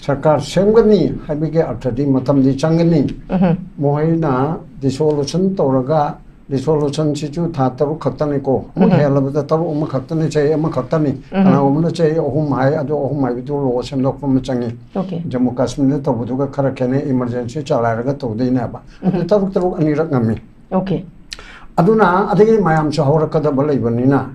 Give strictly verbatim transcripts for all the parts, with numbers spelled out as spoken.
ꯁꯔꯀꯥꯔ ꯁꯦꯝꯒꯅꯤ ꯍꯥꯏꯕꯒꯤ ꯑꯔꯊꯗꯤ ꯃꯇꯝꯗꯤ ꯆꯪꯒꯅꯤ꯫ ꯃꯈꯣꯏꯅ ꯗꯤꯁꯣꯂꯨꯁꯟ ꯇꯧꯔꯒ, ꯗꯤꯁꯣꯂꯨꯁꯟꯁꯤꯁꯨ ꯊꯥ ꯇꯔꯨꯛ ꯈꯛꯇꯅꯤꯀꯣ, ꯑꯃꯨꯛ ꯍꯦꯜꯂꯕꯗ ꯇꯔꯨꯛ ꯑꯃꯈꯛꯇꯅꯤ, ꯆꯍꯤ ꯑꯃꯈꯛꯇꯅꯤ꯫ ꯀꯅꯥꯒꯨꯝꯕꯅ ꯆꯍꯤ ꯑꯍꯨꯝ ꯍꯥꯏ, ꯑꯗꯣ ꯑꯍꯨꯝ ꯍꯥꯏꯕꯗꯨ ꯂꯣ ꯁꯦꯝꯗꯣꯛꯄ ꯑꯃ ꯆꯪꯉꯤ꯫ Okay. ꯖꯝꯃꯨ ꯀꯥꯁꯃꯤꯔꯗ ꯇꯧꯕꯗꯨꯒ ꯈꯔ ꯈꯦꯠꯅꯩ, ꯏꯃꯔꯖꯦꯟꯁꯤ ꯆꯂꯥꯏꯔꯒ ꯇꯧꯗꯣꯏꯅꯦꯕ꯫ ꯑꯗꯨ ꯇꯔꯨꯛ ꯇꯔꯨꯛ ꯑꯅꯤꯔꯛ ꯉꯝꯃꯤ꯫ Okay. ꯑꯗꯨꯅ ꯑꯗꯒꯤ ꯃꯌꯥꯝꯁꯨ ꯍꯧꯔꯛꯀꯗꯕ ꯂꯩꯕꯅꯤꯅ,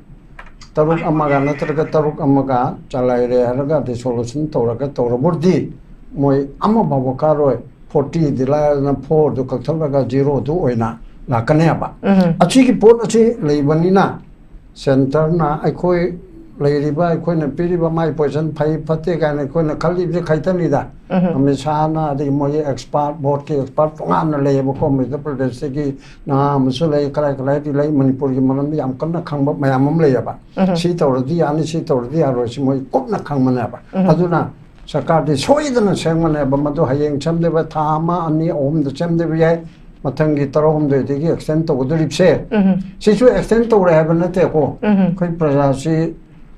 ꯇꯔꯨꯛ ꯑꯃꯒ ꯅꯠꯇ꯭ꯔꯒ ꯇꯔꯨꯛ ꯑꯃꯒ ꯆꯂꯥꯏꯔꯦ ꯍꯥꯏꯔꯒ ꯗꯤꯁꯣꯂꯨꯁꯟ ꯇꯧꯔꯒ ꯇꯧꯔꯕꯨꯗꯤ ꯃꯣꯏ ꯑꯃ ꯐꯥꯎꯕ ꯀꯥꯔꯣꯏ꯫ ꯐꯣꯔꯇꯤꯗꯤ ꯂꯥꯏꯔꯗꯅ ꯐꯣꯔꯗꯨ ꯀꯛꯊꯠꯂꯒ ꯖꯤꯔꯣꯗꯨ ꯑꯣꯏꯅ ꯂꯥꯛꯀꯅꯦꯕ꯫ ꯑꯁꯤꯒꯤ ꯄꯣꯠ ꯑꯁꯤ ꯂꯩꯕꯅꯤꯅ ꯁꯦꯟꯇꯔꯅ ꯑꯩꯈꯣꯏ ꯂꯩꯔꯤꯕ, ꯑꯩꯈꯣꯏꯅ ꯄꯤꯔꯤꯕ ꯃꯥꯏ ꯄꯣꯖꯤꯁꯟ ꯐꯩ ꯐꯠꯇꯦ ꯀꯥꯏꯅ ꯑꯩꯈꯣꯏꯅ ꯈꯜꯂꯤꯕꯁꯦ ꯈꯛꯇꯅꯤꯗ꯫ ꯑꯃꯤꯠ ꯁꯥꯍꯅ, ꯑꯗꯒꯤ ꯃꯣꯏꯒꯤ ꯑꯦꯛꯁꯄꯥꯔꯠ, ꯕꯣꯔꯗꯀꯤ ꯑꯦꯛꯁꯄꯥꯔꯠ ꯇꯣꯉꯥꯟꯅ ꯂꯩꯌꯦꯕꯀꯣ, ꯃꯙ꯭ꯌ ꯄ꯭ꯔꯗꯦꯁꯇꯒꯤ ꯅꯍꯥ ꯑꯃꯁꯨ ꯂꯩ, ꯀꯗꯥꯏ ꯀꯗꯥꯏꯗꯤ ꯂꯩ, ꯃꯅꯤꯄꯨꯔꯒꯤ ꯃꯔꯝꯗ ꯌꯥꯝ ꯀꯟꯅ ꯈꯪꯕ ꯃꯌꯥꯝ ꯑꯃ ꯂꯩꯌꯦꯕ꯫ ꯁꯤ ꯇꯧꯔꯗꯤ ꯌꯥꯅꯤ, ꯁꯤ ꯇꯧꯔꯗꯤ ꯌꯥꯔꯣꯏ, ꯁꯤ ꯃꯣꯏ ꯀꯨꯞꯅ ꯈꯪꯕꯅꯦꯕ꯫ ꯑꯗꯨꯅ ꯁꯔꯀꯥꯔꯗꯤ ꯁꯣꯏꯗꯅ ꯁꯦꯝꯒꯅꯦꯕ꯫ ꯃꯗꯨ ꯍꯌꯦꯡ ꯁꯦꯝꯗꯕ, ꯊꯥ ꯑꯃ, ꯑꯅꯤ, ꯑꯍꯨꯝꯗ ꯁꯦꯝꯗꯕ ꯌꯥꯏ꯫ ꯃꯊꯪꯒꯤ ꯇꯔꯥꯍꯨꯝꯗꯣꯏꯗꯒꯤ ꯑꯦꯛꯁꯇꯦꯟ ꯇꯧꯒꯗꯧꯔꯤꯕꯁꯦ, ꯁꯤꯁꯨ ꯑꯦꯛꯁꯇꯦꯟ ꯇꯧꯔꯦ ꯍꯥꯏꯕ ꯅꯠꯇꯦꯀꯣ꯫ ꯑꯩꯈꯣꯏ ꯄ꯭ꯔꯖꯥꯁꯤ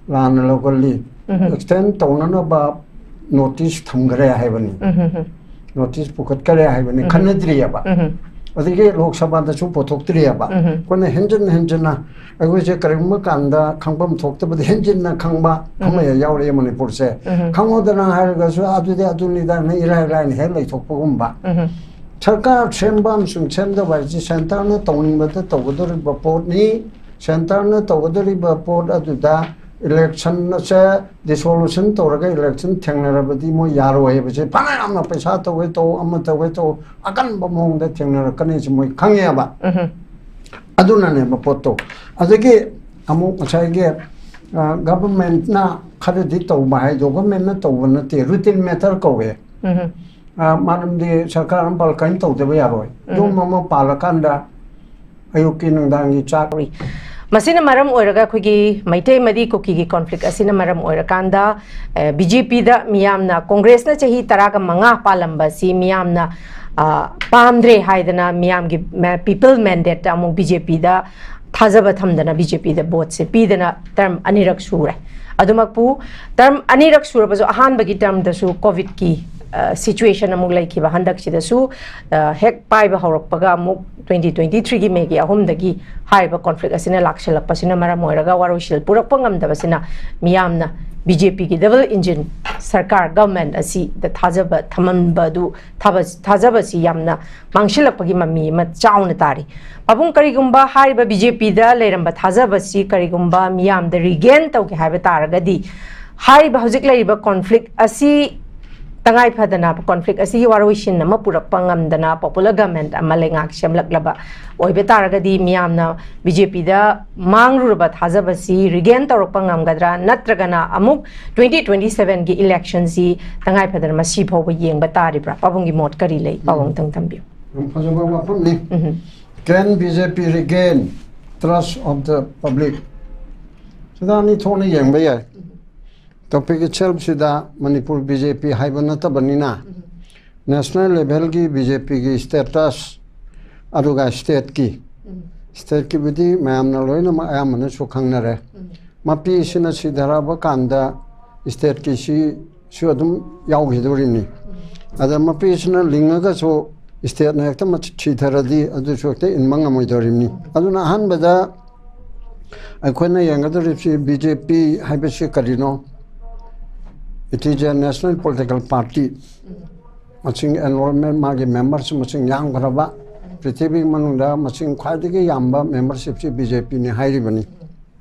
ꯂꯥꯟꯅ ꯂꯧꯒꯜꯂꯤ꯫ ꯑꯦꯛꯁꯇꯦꯟ ꯇꯧꯅꯅꯕ ꯅꯣꯇꯤꯁ ꯊꯝꯈꯔꯦ ꯍꯥꯏꯕꯅꯤ, ꯅꯣꯇꯤꯁ ꯄꯨꯈꯠꯈꯔꯦ ꯍꯥꯏꯕꯅꯤ, ꯈꯟꯅꯗ꯭ꯔꯤꯑꯕ꯫ ꯑꯗꯒꯤ ꯂꯣꯛ ꯁꯚꯥꯗꯁꯨ ꯄꯨꯊꯣꯛꯇ꯭ꯔꯤꯑꯕ꯫ ꯑꯩꯈꯣꯏꯅ ꯍꯦꯟꯖꯤꯟ ꯍꯦꯟꯖꯤꯟꯅ, ꯑꯩꯈꯣꯏꯁꯦ ꯀꯔꯤꯒꯨꯝꯕ ꯀꯥꯟꯗ ꯈꯪꯐꯝ ꯊꯣꯛꯇꯕꯗꯤ ꯍꯦꯟꯖꯤꯟꯅ ꯈꯪꯕ ꯑꯃ ꯌꯥꯎꯔꯛꯑꯦ ꯃꯅꯤꯄꯨꯔꯁꯦ꯫ ꯈꯪꯍꯧꯗꯅ ꯍꯥꯏꯔꯒꯁꯨ ꯑꯗꯨꯗꯤ ꯑꯗꯨꯅꯤꯗꯥꯅ ꯏꯔꯥꯏ ꯂꯥꯏꯅ ꯍꯦꯛ ꯂꯩꯊꯣꯛꯄꯒꯨꯝꯕ꯫ ꯁꯔꯀꯥꯔ ꯁꯦꯝꯕ ꯑꯃꯁꯨꯡ ꯁꯦꯝꯗꯕ ꯍꯥꯏꯁꯤ ꯁꯦꯟꯇꯔꯅ ꯇꯧꯅꯤꯡꯕꯗ ꯇꯧꯒꯗꯧꯔꯤꯕ ꯄꯣꯠꯅꯤ꯫ ꯁꯦꯟꯇꯔꯅ ꯇꯧꯒꯗꯧꯔꯤꯕ ꯄꯣꯠ ꯑꯗꯨꯗ ꯏꯂꯦꯛꯁꯟ ꯑꯁꯦ ꯗꯤꯁꯣꯂꯨꯁꯟ ꯇꯧꯔꯒ ꯏꯂꯦꯛꯁꯟ ꯊꯦꯡꯅꯔꯕꯗꯤ ꯃꯣꯏ ꯌꯥꯔꯣꯏ ꯍꯥꯏꯕꯁꯦ, ꯐꯅ ꯌꯥꯝꯅ ꯄꯩꯁꯥ ꯇꯧꯒꯦ ꯇꯧ, ꯑꯃ ꯇꯧꯒꯦ ꯇꯧ, ꯑꯀꯟꯕ ꯃꯑꯣꯡꯗ ꯊꯦꯡꯅꯔꯛꯀꯅꯤꯁꯦ ꯃꯣꯏ ꯈꯪꯉꯦꯕ꯫ ꯑꯗꯨꯅꯅꯦꯕ ꯄꯣꯠꯇꯣ꯫ ꯑꯗꯒꯤ ꯑꯃꯨꯛ ꯉꯁꯥꯏꯒꯤ, ꯑ, ꯒꯚꯔꯟꯃꯦꯟꯠꯅ ꯈꯔꯗꯤ ꯇꯧꯕ ꯍꯥꯏꯗꯣ ꯒꯚꯔꯟꯃꯦꯟꯠꯅ ꯇꯧꯕ ꯅꯠꯇꯦ, ꯔꯨꯇꯤꯟ ꯃꯦꯇꯔ ꯀꯧꯋꯦ꯫ ꯑ, ꯃꯔꯝꯗꯤ ꯁꯔꯀꯥꯔ ꯑꯃ ꯄꯥꯜ-, ꯀꯔꯤꯝ ꯇꯧꯗꯕ ꯌꯥꯔꯣꯏ꯫ ꯌꯨꯝ ꯑꯃ ꯄꯥꯜꯂꯀꯥꯟꯗ ꯑꯌꯨꯛꯀꯤ ꯅꯨꯡꯗꯥꯡꯒꯤ ꯆꯥꯛ꯫ ꯃꯁꯤꯅ ꯃꯔꯝ ꯑꯣꯏꯔꯒ ꯑꯩꯈꯣꯏꯒꯤ ꯃꯩꯇꯩ ꯑꯃꯗꯤ ꯀꯨꯀꯤꯒꯤ ꯀꯣꯟꯐ꯭ꯂꯤꯛ ꯑꯁꯤꯅ ꯃꯔꯝ ꯑꯣꯏꯔꯀꯥꯟꯗ, ꯑ, ꯕꯤ ꯖꯦ ꯄꯤꯗ ꯃꯤꯌꯥꯝꯅ, ꯀꯣꯡꯒ꯭ꯔꯦꯁꯅ ꯆꯍꯤ ꯇꯔꯥꯒ ꯃꯉꯥ ꯄꯥꯜꯂꯝꯕ ꯑꯁꯤ ꯃꯤꯌꯥꯝꯅ, ꯑ, ꯄꯥꯝꯗ꯭ꯔꯦ ꯍꯥꯏꯗꯅ ꯃꯤꯌꯥꯝꯒꯤ ꯃꯦ-, ꯄꯤꯄꯜ ꯃꯦꯟꯗꯦꯠꯇ ꯑꯃꯨꯛ ꯕꯤ ꯖꯦ ꯄꯤꯗ ꯊꯥꯖꯕ ꯊꯝꯗꯅ ꯕꯤ ꯖꯦ ꯄꯤꯗ ꯚꯣꯠꯁꯦ ꯄꯤꯗꯅ ꯇꯔꯝ ꯑꯅꯤꯔꯛ ꯁꯨꯔꯦ꯫ ꯑꯗꯨꯃꯛꯄꯨ ꯇꯔꯝ ꯑꯅꯤꯔꯛ ꯁꯨꯔꯕꯁꯨ ꯑꯍꯥꯟꯕꯒꯤ ꯇꯔꯝꯗꯁꯨ ꯀꯣꯚꯤꯗꯀꯤ ꯁꯤꯆꯨꯋꯦꯁꯟ ꯑꯃꯨꯛ ꯂꯩꯈꯤꯕ꯫ ꯍꯟꯗꯛꯁꯤꯗꯁꯨ ꯍꯦꯛ ꯄꯥꯏꯕ ꯍꯧꯔꯛꯄꯒ ꯑꯃꯨꯛ ꯇ꯭ꯋꯦꯟꯇꯤ ꯇ꯭ꯋꯦꯟꯇꯤ ꯊ꯭ꯔꯤꯒꯤ ꯃꯦꯒꯤ ꯑꯍꯨꯝꯗꯒꯤ ꯍꯥꯏꯔꯤꯕ ꯀꯣꯟꯐ꯭ꯂꯤꯛ ꯑꯁꯤꯅ ꯂꯥꯛꯁꯤꯜꯂꯛꯄꯁꯤꯅ ꯃꯔꯝ ꯑꯣꯏꯔꯒ ꯋꯥꯔꯣꯏꯁꯤꯜ ꯄꯨꯔꯛꯄ ꯉꯝꯗꯕꯁꯤꯅ ꯃꯤꯌꯥꯝꯅ ꯕꯤ ꯖꯦ ꯄꯤꯒꯤ ꯗꯕꯜ ꯏꯟꯖꯤꯟ ꯁꯔꯀꯥꯔ ꯒꯚꯔꯟꯃꯦꯟ ꯑꯁꯤꯗ ꯊꯥꯖꯕ ꯊꯝꯃꯝꯕꯗꯨ ꯊꯥꯖꯕꯁꯤ ꯌꯥꯝꯅ ꯃꯥꯡꯁꯤꯜꯂꯛꯄꯒꯤ ꯃꯃꯤ ꯑꯃ ꯆꯥꯎꯅ ꯇꯥꯔꯤ꯫ ꯄꯥꯕꯨꯡ, ꯀꯔꯤꯒꯨꯝꯕ ꯍꯥꯏꯔꯤꯕ ꯕꯤ ꯖꯦ ꯄꯤꯗ ꯂꯩꯔꯝꯕ ꯊꯥꯖꯕꯁꯤ ꯀꯔꯤꯒꯨꯝꯕ ꯃꯤꯌꯥꯝꯗ ꯔꯤꯒꯦꯟ ꯇꯧꯒꯦ ꯍꯥꯏꯕ ꯇꯥꯔꯒꯗꯤ, ꯍꯥꯏꯔꯤꯕ ꯍꯧꯖꯤꯛ ꯂꯩꯔꯤꯕ ꯀꯣꯟꯐ꯭ꯂꯤꯛ ꯑꯁꯤ ꯇꯉꯥꯏ ꯐꯗꯅ ꯀꯣꯟꯐ꯭ꯂꯤꯛ ꯑꯁꯤꯒꯤ ꯋꯥꯔꯣꯏꯁꯤꯟ ꯑꯃ ꯄꯨꯔꯛꯄ ꯉꯝꯗꯅ ꯄꯣꯄꯨꯂꯔ ꯒꯚꯔꯟꯃꯦꯟ ꯑꯃ ꯂꯩꯉꯥꯛ ꯁꯦꯝꯂꯛꯂꯕ ꯑꯣꯏꯕ ꯇꯥꯔꯒꯗꯤ ꯃꯤꯌꯥꯝꯅ ꯕꯤ ꯖꯦ ꯄꯤꯗ ꯃꯥꯡꯂꯨꯔꯕ ꯊꯥꯖꯕꯁꯤ ꯔꯤꯒꯦꯟ ꯇꯧꯔꯛꯄ ꯉꯝꯒꯗ꯭ꯔꯥ, ꯅꯠꯇ꯭ꯔꯒꯅ ꯑꯃꯨꯛ ꯇ꯭ꯋꯦꯟꯇꯤ ꯇ꯭ꯋꯦꯟꯇꯤ ꯁꯚꯦꯟꯒꯤ ꯏꯂꯦꯛꯁꯟꯁꯤ ꯇꯉꯥꯏ ꯐꯗꯅ ꯃꯁꯤ ꯐꯥꯎꯕ ꯌꯦꯡꯕ ꯇꯥꯔꯤꯕ꯭ꯔꯥ? ꯄꯥꯕꯨꯡꯒꯤ ꯃꯣꯠ ꯀꯔꯤ ꯂꯩ? ꯄꯥꯕꯨꯡ ꯑꯃꯨꯛꯇꯪ ꯊꯝꯕꯤꯌꯨ꯫ ꯌꯥꯝ ꯐꯖꯕ ꯋꯥꯐꯝꯅꯤ꯫ ꯎꯝ꯫ Can B J P regain trust of the public? ꯁꯤꯗ ꯑꯅꯤ ꯊꯣꯛꯅ ꯌꯦꯡꯕ ꯌꯥꯏ꯫ Topic itself ꯁꯤꯗ ꯃꯅꯤꯄꯨꯔ ꯕꯤ ꯖꯦ ꯄꯤ ꯍꯥꯏꯕ ꯅꯠꯇꯕꯅꯤꯅ, ꯅꯦꯁꯅꯦꯜ ꯂꯦꯚꯦꯜꯒꯤ ꯕꯤ ꯖꯦ ꯄꯤꯒꯤ ꯁ꯭ꯇꯦꯇꯁ, ꯑꯗꯨꯒ ꯁ꯭ꯇꯦꯠꯀꯤ, ꯁ꯭ꯇꯦꯠꯀꯤꯕꯨꯗꯤ ꯃꯌꯥꯝꯅ ꯂꯣꯏꯅꯃꯛ ꯑꯌꯥꯝꯕꯅꯁꯨ ꯈꯪꯅꯔꯦ꯫ ꯃꯄꯤꯁꯤꯅ ꯁꯤꯊꯔꯛꯑꯕ ꯀꯥꯟꯗ ꯁ꯭ꯇꯦꯠꯀꯤꯁꯤꯁꯨ ꯑꯗꯨꯝ ꯌꯥꯎꯈꯤꯗꯣꯔꯤꯅꯤ꯫ ꯑꯗ ꯃꯄꯤꯁꯤꯅ ꯂꯤꯡꯉꯒꯁꯨ ꯁ꯭ꯇꯦꯠꯅ ꯍꯦꯛꯇ ꯃꯁꯤ ꯁꯤꯊꯔꯗꯤ ꯑꯗꯨꯁꯨ ꯍꯦꯛꯇ ꯏꯟꯕ ꯉꯝꯃꯣꯏꯗꯣꯔꯤꯕꯅꯤ꯫ ꯑꯗꯨꯅ ꯑꯍꯥꯟꯕꯗ ꯑꯩꯈꯣꯏꯅ ꯌꯦꯡꯒꯗꯧꯔꯤꯕꯁꯤ ꯕꯤ ꯖꯦ ꯄꯤ ꯍꯥꯏꯕꯁꯤ ꯀꯔꯤꯅꯣ? It is a national political party. ꯃꯁꯤꯡ enrollment, ꯃꯥꯒꯤ members ꯃꯁꯤꯡ ꯌꯥꯝꯈ꯭ꯔꯕ, ꯄ꯭ꯔꯤꯊꯤꯕꯤꯒꯤ ꯃꯅꯨꯡꯗ ꯃꯁꯤꯡ ꯈ꯭ꯋꯥꯏꯗꯒꯤ ꯌꯥꯝꯕ membership ꯁꯤ ꯕꯤ ꯖꯦ ꯄꯤꯅꯤ ꯍꯥꯏꯔꯤꯕꯅꯤ꯫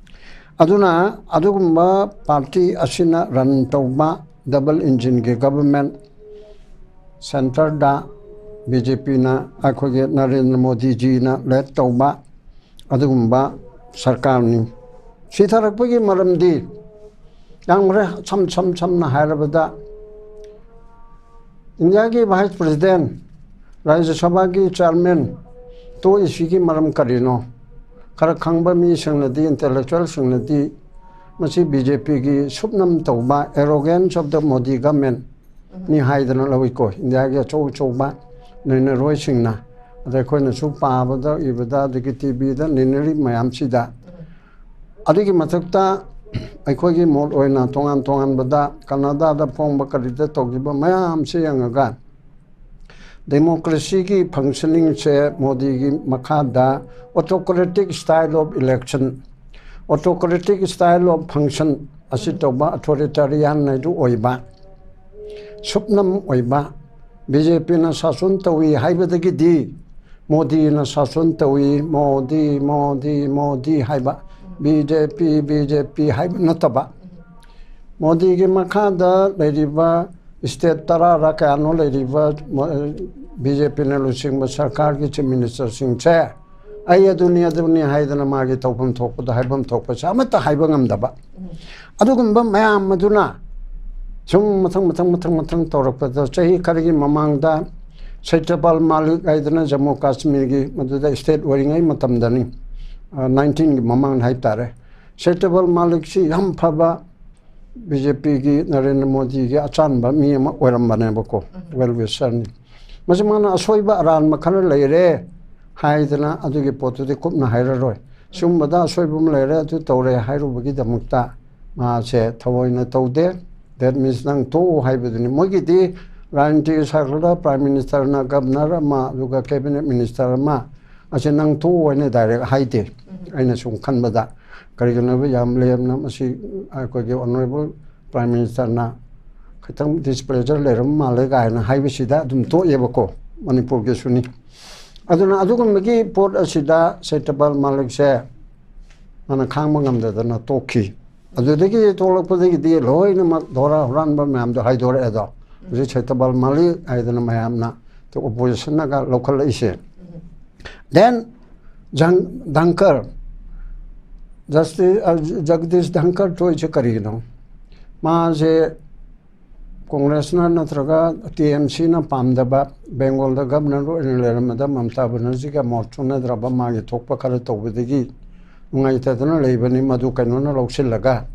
ꯑꯗꯨꯅ ꯑꯗꯨꯒꯨꯝꯕ party ꯑꯁꯤꯅ run ꯇꯧꯕ double engine ꯒꯤ government, centre ꯗ ꯕꯤ ꯖꯦ ꯄꯤꯅ, ꯑꯩꯈꯣꯏꯒꯤ ꯅꯔꯦꯟꯗ꯭ꯔ ꯃꯣꯗꯤꯖꯤꯅ lead ꯇꯧꯕ ꯑꯗꯨꯒꯨꯝꯕ ꯁꯔꯀꯥꯔꯅꯤ꯫ ꯁꯤꯊꯔꯛꯄꯒꯤ ꯃꯔꯝꯗꯤ ꯌꯥꯝꯈ꯭ꯔꯦ꯫ ꯁꯝ ꯁꯝ ꯁꯝꯅ ꯍꯥꯏꯔꯕꯗ, ꯏꯟꯗꯤꯌꯥꯒꯤ vice president, ꯔꯥꯖ꯭ꯌ ꯁꯚꯥꯒꯤ chairman ꯇꯣꯛꯏꯁꯤꯒꯤ ꯃꯔꯝ ꯀꯔꯤꯅꯣ? ꯈꯔ ꯈꯪꯕ ꯃꯤꯁꯤꯡꯅꯗꯤ, intellectual ꯁꯤꯡꯅꯗꯤ, ꯃꯁꯤ ꯕꯤ ꯖꯦ ꯄꯤꯒꯤ ꯁꯨꯞꯅꯝ ꯇꯧꯕ, arrogance of the Modi government ꯅꯤ ꯍꯥꯏꯗꯅ ꯂꯧꯏꯀꯣ꯫ ꯏꯟꯗꯤꯌꯥꯒꯤ ꯑꯆꯧ ꯑꯆꯧꯕ ꯅꯩꯅꯔꯣꯏꯁꯤꯡꯅ ꯑꯗ ꯑꯩꯈꯣꯏꯅꯁꯨ ꯄꯥꯕꯗ, ꯏꯕꯗ, ꯑꯗꯒꯤ ꯇꯤ ꯚꯤꯗ ꯅꯩꯅꯔꯤ ꯃꯌꯥꯝꯁꯤꯗ, ꯑꯗꯨꯒꯤ ꯃꯊꯛꯇ ꯑꯩꯈꯣꯏꯒꯤ ꯃꯣꯠ ꯑꯣꯏꯅ ꯇꯣꯉꯥꯟ ꯇꯣꯉꯥꯟꯕꯗ ꯀꯅꯥꯗꯥꯗ ꯐꯣꯡꯕ ꯀꯔꯤꯗ ꯇꯧꯈꯤꯕ ꯃꯌꯥꯝꯁꯦ ꯌꯦꯡꯉꯒ, ꯗꯦꯃꯣꯀ꯭ꯔꯦꯁꯤꯒꯤ ꯐꯪꯁꯅꯤꯡꯁꯦ ꯃꯣꯗꯤꯒꯤ ꯃꯈꯥꯗ autocratic style of election, autocratic style of function ꯑꯁꯤ ꯇꯧꯕ, ꯑꯣꯊꯣꯔꯤꯇꯥꯔꯤꯌꯥꯟ ꯍꯥꯏꯗꯨ ꯑꯣꯏꯕ, ꯁꯨꯞꯅꯝ ꯑꯣꯏꯕ, ꯕꯤ ꯖꯦ ꯄꯤꯅ ꯁꯥꯁꯟ ꯇꯧꯏ ꯍꯥꯏꯕꯗꯒꯤꯗꯤ ꯃꯣꯗꯤꯅ ꯁꯥꯁꯟ ꯇꯧꯏ, ꯃꯣꯗꯤ, ꯃꯣꯗꯤ, ꯃꯣꯗꯤ ꯍꯥꯏꯕ, ꯕꯤ ꯖꯦ ꯄꯤ, ꯕꯤ ꯖꯦ ꯄꯤ ꯍꯥꯏꯕ ꯅꯠꯇꯕ, ꯃꯣꯗꯤꯒꯤ ꯃꯈꯥꯗ ꯂꯩꯔꯤꯕ ꯁ꯭ꯇꯦꯠ ꯇꯔꯥꯔ ꯀꯌꯥꯅꯣ ꯂꯩꯔꯤꯕ ꯕꯤ ꯖꯦ ꯄꯤꯅ ꯂꯨꯆꯤꯡꯕ ꯁꯔꯀꯥꯔꯒꯤ ꯆꯤꯐ ꯃꯤꯅꯤꯁꯇꯔꯁꯤꯡꯁꯦ, ꯑꯩ ꯑꯗꯨꯅꯤ, ꯑꯗꯨꯅꯤ ꯍꯥꯏꯗꯅ ꯃꯥꯒꯤ ꯇꯧꯐꯝ ꯊꯣꯛꯄꯗ ꯍꯥꯏꯐꯝ ꯊꯣꯛꯄꯁꯦ ꯑꯃꯠꯇ ꯍꯥꯏꯕ ꯉꯝꯗꯕ, ꯑꯗꯨꯒꯨꯝꯕ ꯃꯌꯥꯝ ꯑꯗꯨꯅ ꯁꯨꯝ ꯃꯊꯪ, ꯃꯊꯪ, ꯃꯊꯪ, ꯃꯊꯪ ꯇꯧꯔꯛꯄꯗ, ꯆꯍꯤ ꯈꯔꯒꯤ ꯃꯃꯥꯡꯗ ꯁꯩꯇꯄꯥꯜ ꯃꯥꯂꯤꯛ ꯍꯥꯏꯗꯅ ꯖꯝꯃꯨ ꯀꯥꯁꯃꯤꯔꯒꯤ, ꯃꯗꯨꯗ ꯁ꯭ꯇꯦꯠ ꯑꯣꯏꯔꯤꯉꯩ ꯃꯇꯝꯗꯅꯤ, ꯅꯥꯏꯟꯇꯤꯟꯒꯤ ꯃꯃꯥꯡꯗ ꯍꯥꯏꯇꯥꯔꯦ, ꯁꯩꯇꯄꯥꯜ ꯃꯥꯂꯤꯛꯁꯤ ꯌꯥꯝ ꯐꯕ ꯕꯤ ꯖꯦ ꯄꯤꯒꯤ, ꯅꯔꯦꯟꯗ꯭ꯔ ꯃꯣꯗꯤꯒꯤ ꯑꯆꯥꯟꯕ ꯃꯤ ꯑꯃ ꯑꯣꯏꯔꯝꯕꯅꯦꯕꯀꯣ, ꯋꯦꯜ ꯋꯤꯁꯔꯅꯤ꯫ ꯃꯁꯤ ꯃꯥꯅ ꯑꯁꯣꯏꯕ ꯑꯔꯥꯟꯕ ꯈꯔ ꯂꯩꯔꯦ ꯍꯥꯏꯗꯅ ꯑꯗꯨꯒꯤ ꯄꯣꯠꯇꯨꯗꯤ ꯀꯨꯞꯅ ꯍꯥꯏꯔꯔꯣꯏ꯫ ꯁꯤꯒꯨꯝꯕꯗ ꯑꯁꯣꯏꯕ ꯑꯃ ꯂꯩꯔꯦ, ꯑꯗꯨ ꯇꯧꯔꯦ ꯍꯥꯏꯔꯨꯕꯒꯤꯗꯃꯛꯇ ꯃꯥꯁꯦ ꯊꯑꯣꯏꯅ ꯇꯧꯗꯦ꯫ That means ꯅꯪ ꯇꯣꯛꯎ ꯍꯥꯏꯕꯗꯨꯅꯤ꯫ ꯃꯣꯏꯒꯤꯗꯤ ꯔꯥꯖꯅꯤꯇꯤ ꯁꯥꯒ꯭ꯔꯗ ꯄ꯭ꯔꯥꯏꯝ ꯃꯤꯅꯤꯁꯇꯔꯅ, ꯒꯕꯅꯔ ꯑꯃ, ꯑꯗꯨꯒ ꯀꯦꯕꯤꯅꯦꯠ ꯃꯤꯅꯤꯁꯇꯔ ꯑꯃ, ꯑꯁꯤ ꯅꯪ ꯇꯣꯛꯎ ꯍꯥꯏꯅ ꯗꯥꯏꯔꯦꯛ ꯍꯥꯏꯗꯦ꯫ ꯑꯩꯅ ꯁꯨꯝ ꯈꯟꯕꯗ, ꯀꯔꯤꯒꯤꯅꯣꯕ, ꯌꯥꯝ ꯂꯦꯝꯅ ꯃꯁꯤ ꯑꯩꯈꯣꯏꯒꯤ ꯑꯣꯅꯔꯦꯕꯜ ꯄ꯭ꯔꯥꯏꯝ ꯃꯤꯅꯤꯁꯇꯔꯅ ꯈꯤꯇꯪ ꯗꯤꯁꯄ꯭ꯂꯦꯖꯔ ꯂꯩꯔꯝ ꯃꯥꯜꯂꯦ ꯀꯥꯏꯅ ꯍꯥꯏꯕꯁꯤꯗ ꯑꯗꯨꯝ ꯇꯣꯛꯑꯦꯕꯀꯣ, ꯃꯅꯤꯄꯨꯔꯒꯤꯁꯨꯅꯤ꯫ ꯑꯗꯨꯅ ꯑꯗꯨꯒꯨꯝꯕꯒꯤ ꯄꯣꯠ ꯑꯁꯤꯗ ꯁꯩꯇꯄꯥꯜ ꯃꯥꯂꯤꯛꯁꯦ ꯃꯥꯅ ꯈꯥꯡꯕ ꯉꯝꯗꯗꯅ ꯇꯣꯛꯈꯤ꯫ ꯑꯗꯨꯗꯒꯤ ꯊꯣꯛꯂꯛꯄꯗꯒꯤꯗꯤ ꯂꯣꯏꯅꯃꯛ ꯙꯣꯔꯥ ꯍꯨꯔꯥꯟꯕ ꯃꯌꯥꯝꯗꯣ ꯍꯥꯏꯗꯣꯔꯛꯑꯦꯗꯣ꯫ ꯍꯧꯖꯤꯛ ꯁꯩꯇꯄꯥꯜ ꯃꯥꯂꯤꯛ ꯍꯥꯏꯗꯅ ꯃꯌꯥꯝꯅ ꯑꯣꯄꯣꯖꯤꯁꯟꯅꯒ ꯂꯧꯈꯠꯂꯛꯏꯁꯦ꯫ Then ꯖꯪ-, ꯙꯪꯀꯔ, ꯖꯁꯇꯤꯁ, ꯑ, ꯖꯒꯗꯤꯁ ꯙꯪꯀꯔ ꯊꯣꯛꯏꯁꯦ ꯀꯔꯤꯒꯤꯅꯣ? ꯃꯥꯁꯦ ꯀꯣꯡꯒ꯭ꯔꯦꯁꯅ ꯅꯠꯇ꯭ꯔꯒ ꯇꯤ ꯑꯦꯝ ꯁꯤꯅ ꯄꯥꯝꯗꯕ, ꯕꯦꯡꯒꯣꯜꯗ ꯒꯕꯅꯔ ꯑꯣꯏꯅ ꯂꯩꯔꯝꯕꯗ ꯃꯃꯇꯥ ꯕꯅꯔꯖꯤꯒ ꯃꯣꯠ ꯆꯨꯅꯗ꯭ꯔꯕ, ꯃꯥꯒꯤ ꯊꯣꯛꯄ ꯈꯔ ꯇꯧꯕꯗꯒꯤ ꯅꯨꯡꯉꯥꯏꯇꯗꯅ ꯂꯩꯕꯅꯤ꯫ ꯃꯗꯨ ꯀꯩꯅꯣꯅ ꯂꯧꯁꯤꯜꯂꯒ,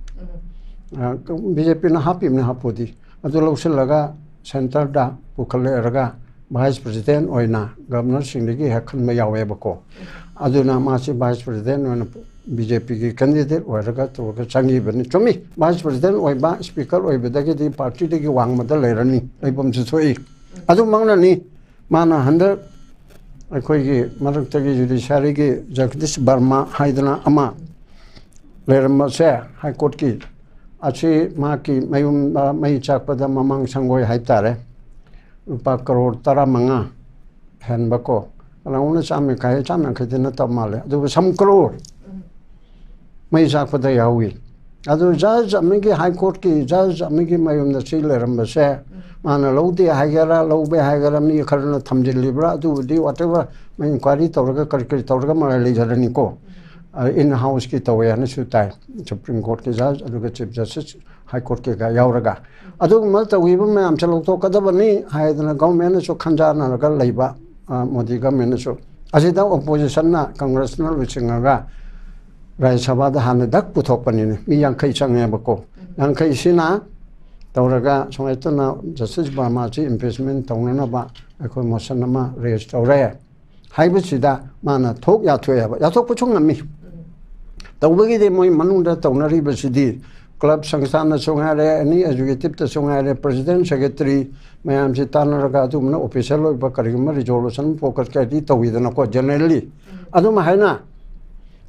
ꯕꯤ ꯖꯦ ꯄꯤꯅ ꯍꯥꯞꯄꯤꯕꯅꯤ ꯍꯥꯞꯄꯨꯗꯤ, ꯑꯗꯨ ꯂꯧꯁꯤꯜꯂꯒ ꯁꯦꯟꯇꯔꯗ ꯄꯨꯈꯠꯂꯛꯑꯒ ꯚꯥꯏꯁ ꯄ꯭ꯔꯁꯤꯗꯦꯟ ꯑꯣꯏꯅ ꯒꯕꯔꯅꯔꯁꯤꯡꯗꯒꯤ ꯍꯦꯛ ꯈꯟꯕ ꯌꯥꯎꯋꯦꯕꯀꯣ꯫ ꯑꯗꯨꯅ ꯃꯥꯁꯤ ꯚꯥꯏꯁ ꯄ꯭ꯔꯁꯤꯗꯦꯟ ꯑꯣꯏꯅ ꯕꯤ ꯖꯦ ꯄꯤꯒꯤ ꯀꯦꯟꯗꯤꯗꯦꯠ ꯑꯣꯏꯔꯒ ꯇꯧꯔꯒ ꯆꯪꯈꯤꯕꯅꯤ꯫ ꯆꯨꯝꯃꯤ, ꯚꯥꯏꯁ ꯄ꯭ꯔꯁꯤꯗꯦꯟ ꯑꯣꯏꯕ, ꯁ꯭ꯄꯤꯀꯔ ꯑꯣꯏꯕꯗꯒꯤꯗꯤ ꯄꯥꯔꯇꯤꯗꯒꯤ ꯋꯥꯡꯃꯗ ꯂꯩꯔꯅꯤ, ꯂꯩꯐꯝꯁꯨ ꯊꯣꯛꯏ꯫ ꯑꯗꯨꯃꯛꯅꯅꯤ ꯃꯥꯅ ꯍꯟꯗꯛ ꯑꯩꯈꯣꯏꯒꯤ ꯃꯔꯛꯇꯒꯤ ꯖꯨꯗꯤꯁꯤꯌꯥꯔꯤꯒꯤ ꯖꯒꯗꯤꯁ ꯕꯔꯃꯥ ꯍꯥꯏꯗꯅ ꯑꯃ ꯂꯩꯔꯝꯕꯁꯦ, ꯍꯥꯏ ꯀꯣꯔꯠꯀꯤ, ꯑꯁꯤ ꯃꯍꯥꯛꯀꯤ ꯃꯌꯨꯝꯗ ꯃꯩ ꯆꯥꯛꯄꯗ ꯃꯃꯥꯡ ꯁꯪꯒꯣꯏ ꯍꯥꯏꯇꯥꯔꯦ, ꯂꯨꯄꯥ ꯀꯔꯣꯔ ꯇꯔꯥꯃꯉꯥ ꯍꯦꯟꯕꯀꯣ, ꯀꯅꯥꯒꯨꯝꯕꯅ ꯆꯥꯝꯃ ꯌꯥꯡꯈꯩ, ꯆꯥꯝꯃ ꯌꯥꯡꯈꯩꯗꯤ ꯅꯠꯇꯕ ꯃꯥꯜꯂꯦ, ꯑꯗꯨꯕꯨ ꯁꯝ ꯀꯔꯣꯔ ꯃꯩ ꯆꯥꯛꯄꯗ ꯌꯥꯎꯏ꯫ ꯑꯗꯨ ꯖꯖ ꯑꯃꯒꯤ, ꯍꯥꯏ ꯀꯣꯔꯠꯀꯤ ꯖꯖ ꯑꯃꯒꯤ ꯃꯌꯨꯝꯗ ꯁꯤ ꯂꯩꯔꯝꯕꯁꯦ, ꯃꯥꯅ ꯂꯧꯗꯦ ꯍꯥꯏꯒꯦꯔꯥ, ꯂꯧꯕꯦ ꯍꯥꯏꯒꯦꯔꯥ, ꯃꯤ ꯈꯔꯅ ꯊꯝꯖꯤꯜꯂꯤꯕ꯭ꯔꯥ, ꯑꯗꯨꯕꯨꯗꯤ whatever, ꯃꯣꯏ ꯏꯟꯀ꯭ꯋꯥꯏꯔꯤ ꯇꯧꯔꯒ ꯀꯔꯤ ꯀꯔꯤ ꯇꯧꯔꯒ ꯃꯔꯥꯏ ꯂꯩꯖꯔꯅꯤꯀꯣ꯫ ꯑ, ꯏꯟ ꯍꯥꯎꯁꯀꯤ ꯇꯧꯋꯦ ꯍꯥꯏꯅꯁꯨ ꯇꯥꯏ, ꯁꯨꯄ꯭ꯔꯤꯝ ꯀꯣꯔꯠꯀꯤ ꯖꯖ, ꯑꯗꯨꯒ ꯆꯤꯐ ꯖꯁꯇꯤꯁ, ꯍꯥꯏ ꯀꯣꯔꯠꯀꯤꯒ ꯌꯥꯎꯔꯒ꯫ ꯑꯗꯨꯒꯨꯝꯕ ꯇꯧꯈꯤꯕ ꯃꯌꯥꯝꯁꯦ ꯂꯧꯊꯣꯛꯀꯗꯕꯅꯤ ꯍꯥꯏꯗꯅ ꯒꯚꯔꯟꯃꯦꯟꯅꯁꯨ ꯈꯟꯖꯥꯟꯅꯔꯒ ꯂꯩꯕ, ꯑ, ꯃꯣꯗꯤ ꯒꯚꯔꯟꯃꯦꯟꯅꯁꯨ꯫ ꯑꯁꯤꯗ ꯑꯣꯄꯣꯖꯤꯁꯟꯅ, ꯀꯪꯒ꯭ꯔꯦꯁꯅ ꯂꯨꯆꯤꯡꯉꯒ ꯔꯥꯖ꯭ꯌ ꯁꯚꯥꯗ ꯍꯥꯟꯅ ꯗꯛ ꯄꯨꯊꯣꯛꯄꯅꯤꯅꯦ, ꯃꯤ ꯌꯥꯡꯈꯩ ꯆꯪꯉꯦꯕꯀꯣ꯫ ꯌꯥꯡꯈꯩꯁꯤꯅ ꯇꯧꯔꯒ ꯁꯨꯃꯥꯏꯅ ꯇꯧꯅ ꯖꯁꯇꯤꯁ ꯕꯔꯃꯥꯁꯤ ꯏꯝꯄꯤꯆꯃꯦꯟ ꯇꯧꯅꯅꯕ ꯑꯩꯈꯣꯏ ꯃꯣꯁꯟ ꯑꯃ ꯔꯦꯖ ꯇꯧꯔꯦ ꯍꯥꯏꯕꯁꯤꯗ ꯃꯥꯅ ꯊꯣꯛ ꯌꯥꯊꯣꯛꯑꯦꯕ, ꯌꯥꯊꯣꯛꯄꯁꯨ ꯉꯝꯃꯤ꯫ ꯇꯧꯕꯒꯤꯗꯤ ꯃꯣꯏ ꯃꯅꯨꯡꯗ ꯇꯧꯅꯔꯤꯕꯁꯤꯗꯤ ꯀ꯭ꯂꯕ ꯁꯪꯁꯊꯥꯟꯅꯁꯨ ꯉꯥꯏꯔꯦ, ꯑꯦꯅꯤ ꯑꯦꯛꯖꯤꯀ꯭ꯌꯨꯇꯤꯞꯇꯁꯨ ꯉꯥꯏꯔꯦ, ꯄ꯭ꯔꯁꯤꯗꯦꯟ, ꯁꯦꯀ꯭ꯔꯦꯇꯔꯤ ꯃꯌꯥꯝꯁꯤ ꯇꯥꯟꯅꯔꯒ ꯑꯗꯨꯒꯨꯝꯕꯅ ꯑꯣꯐꯤꯁꯤꯌꯦꯜ ꯑꯣꯏꯕ ꯀꯔꯤꯒꯨꯝꯕ ꯔꯤꯖꯣꯂꯨꯁꯟ ꯄꯨꯈꯠꯀꯦꯗꯤ ꯇꯧꯋꯤꯗꯅꯀꯣ, ꯖꯦꯅꯔꯦꯜꯂꯤ꯫ ꯑꯗꯨꯝ ꯍꯥꯏꯅ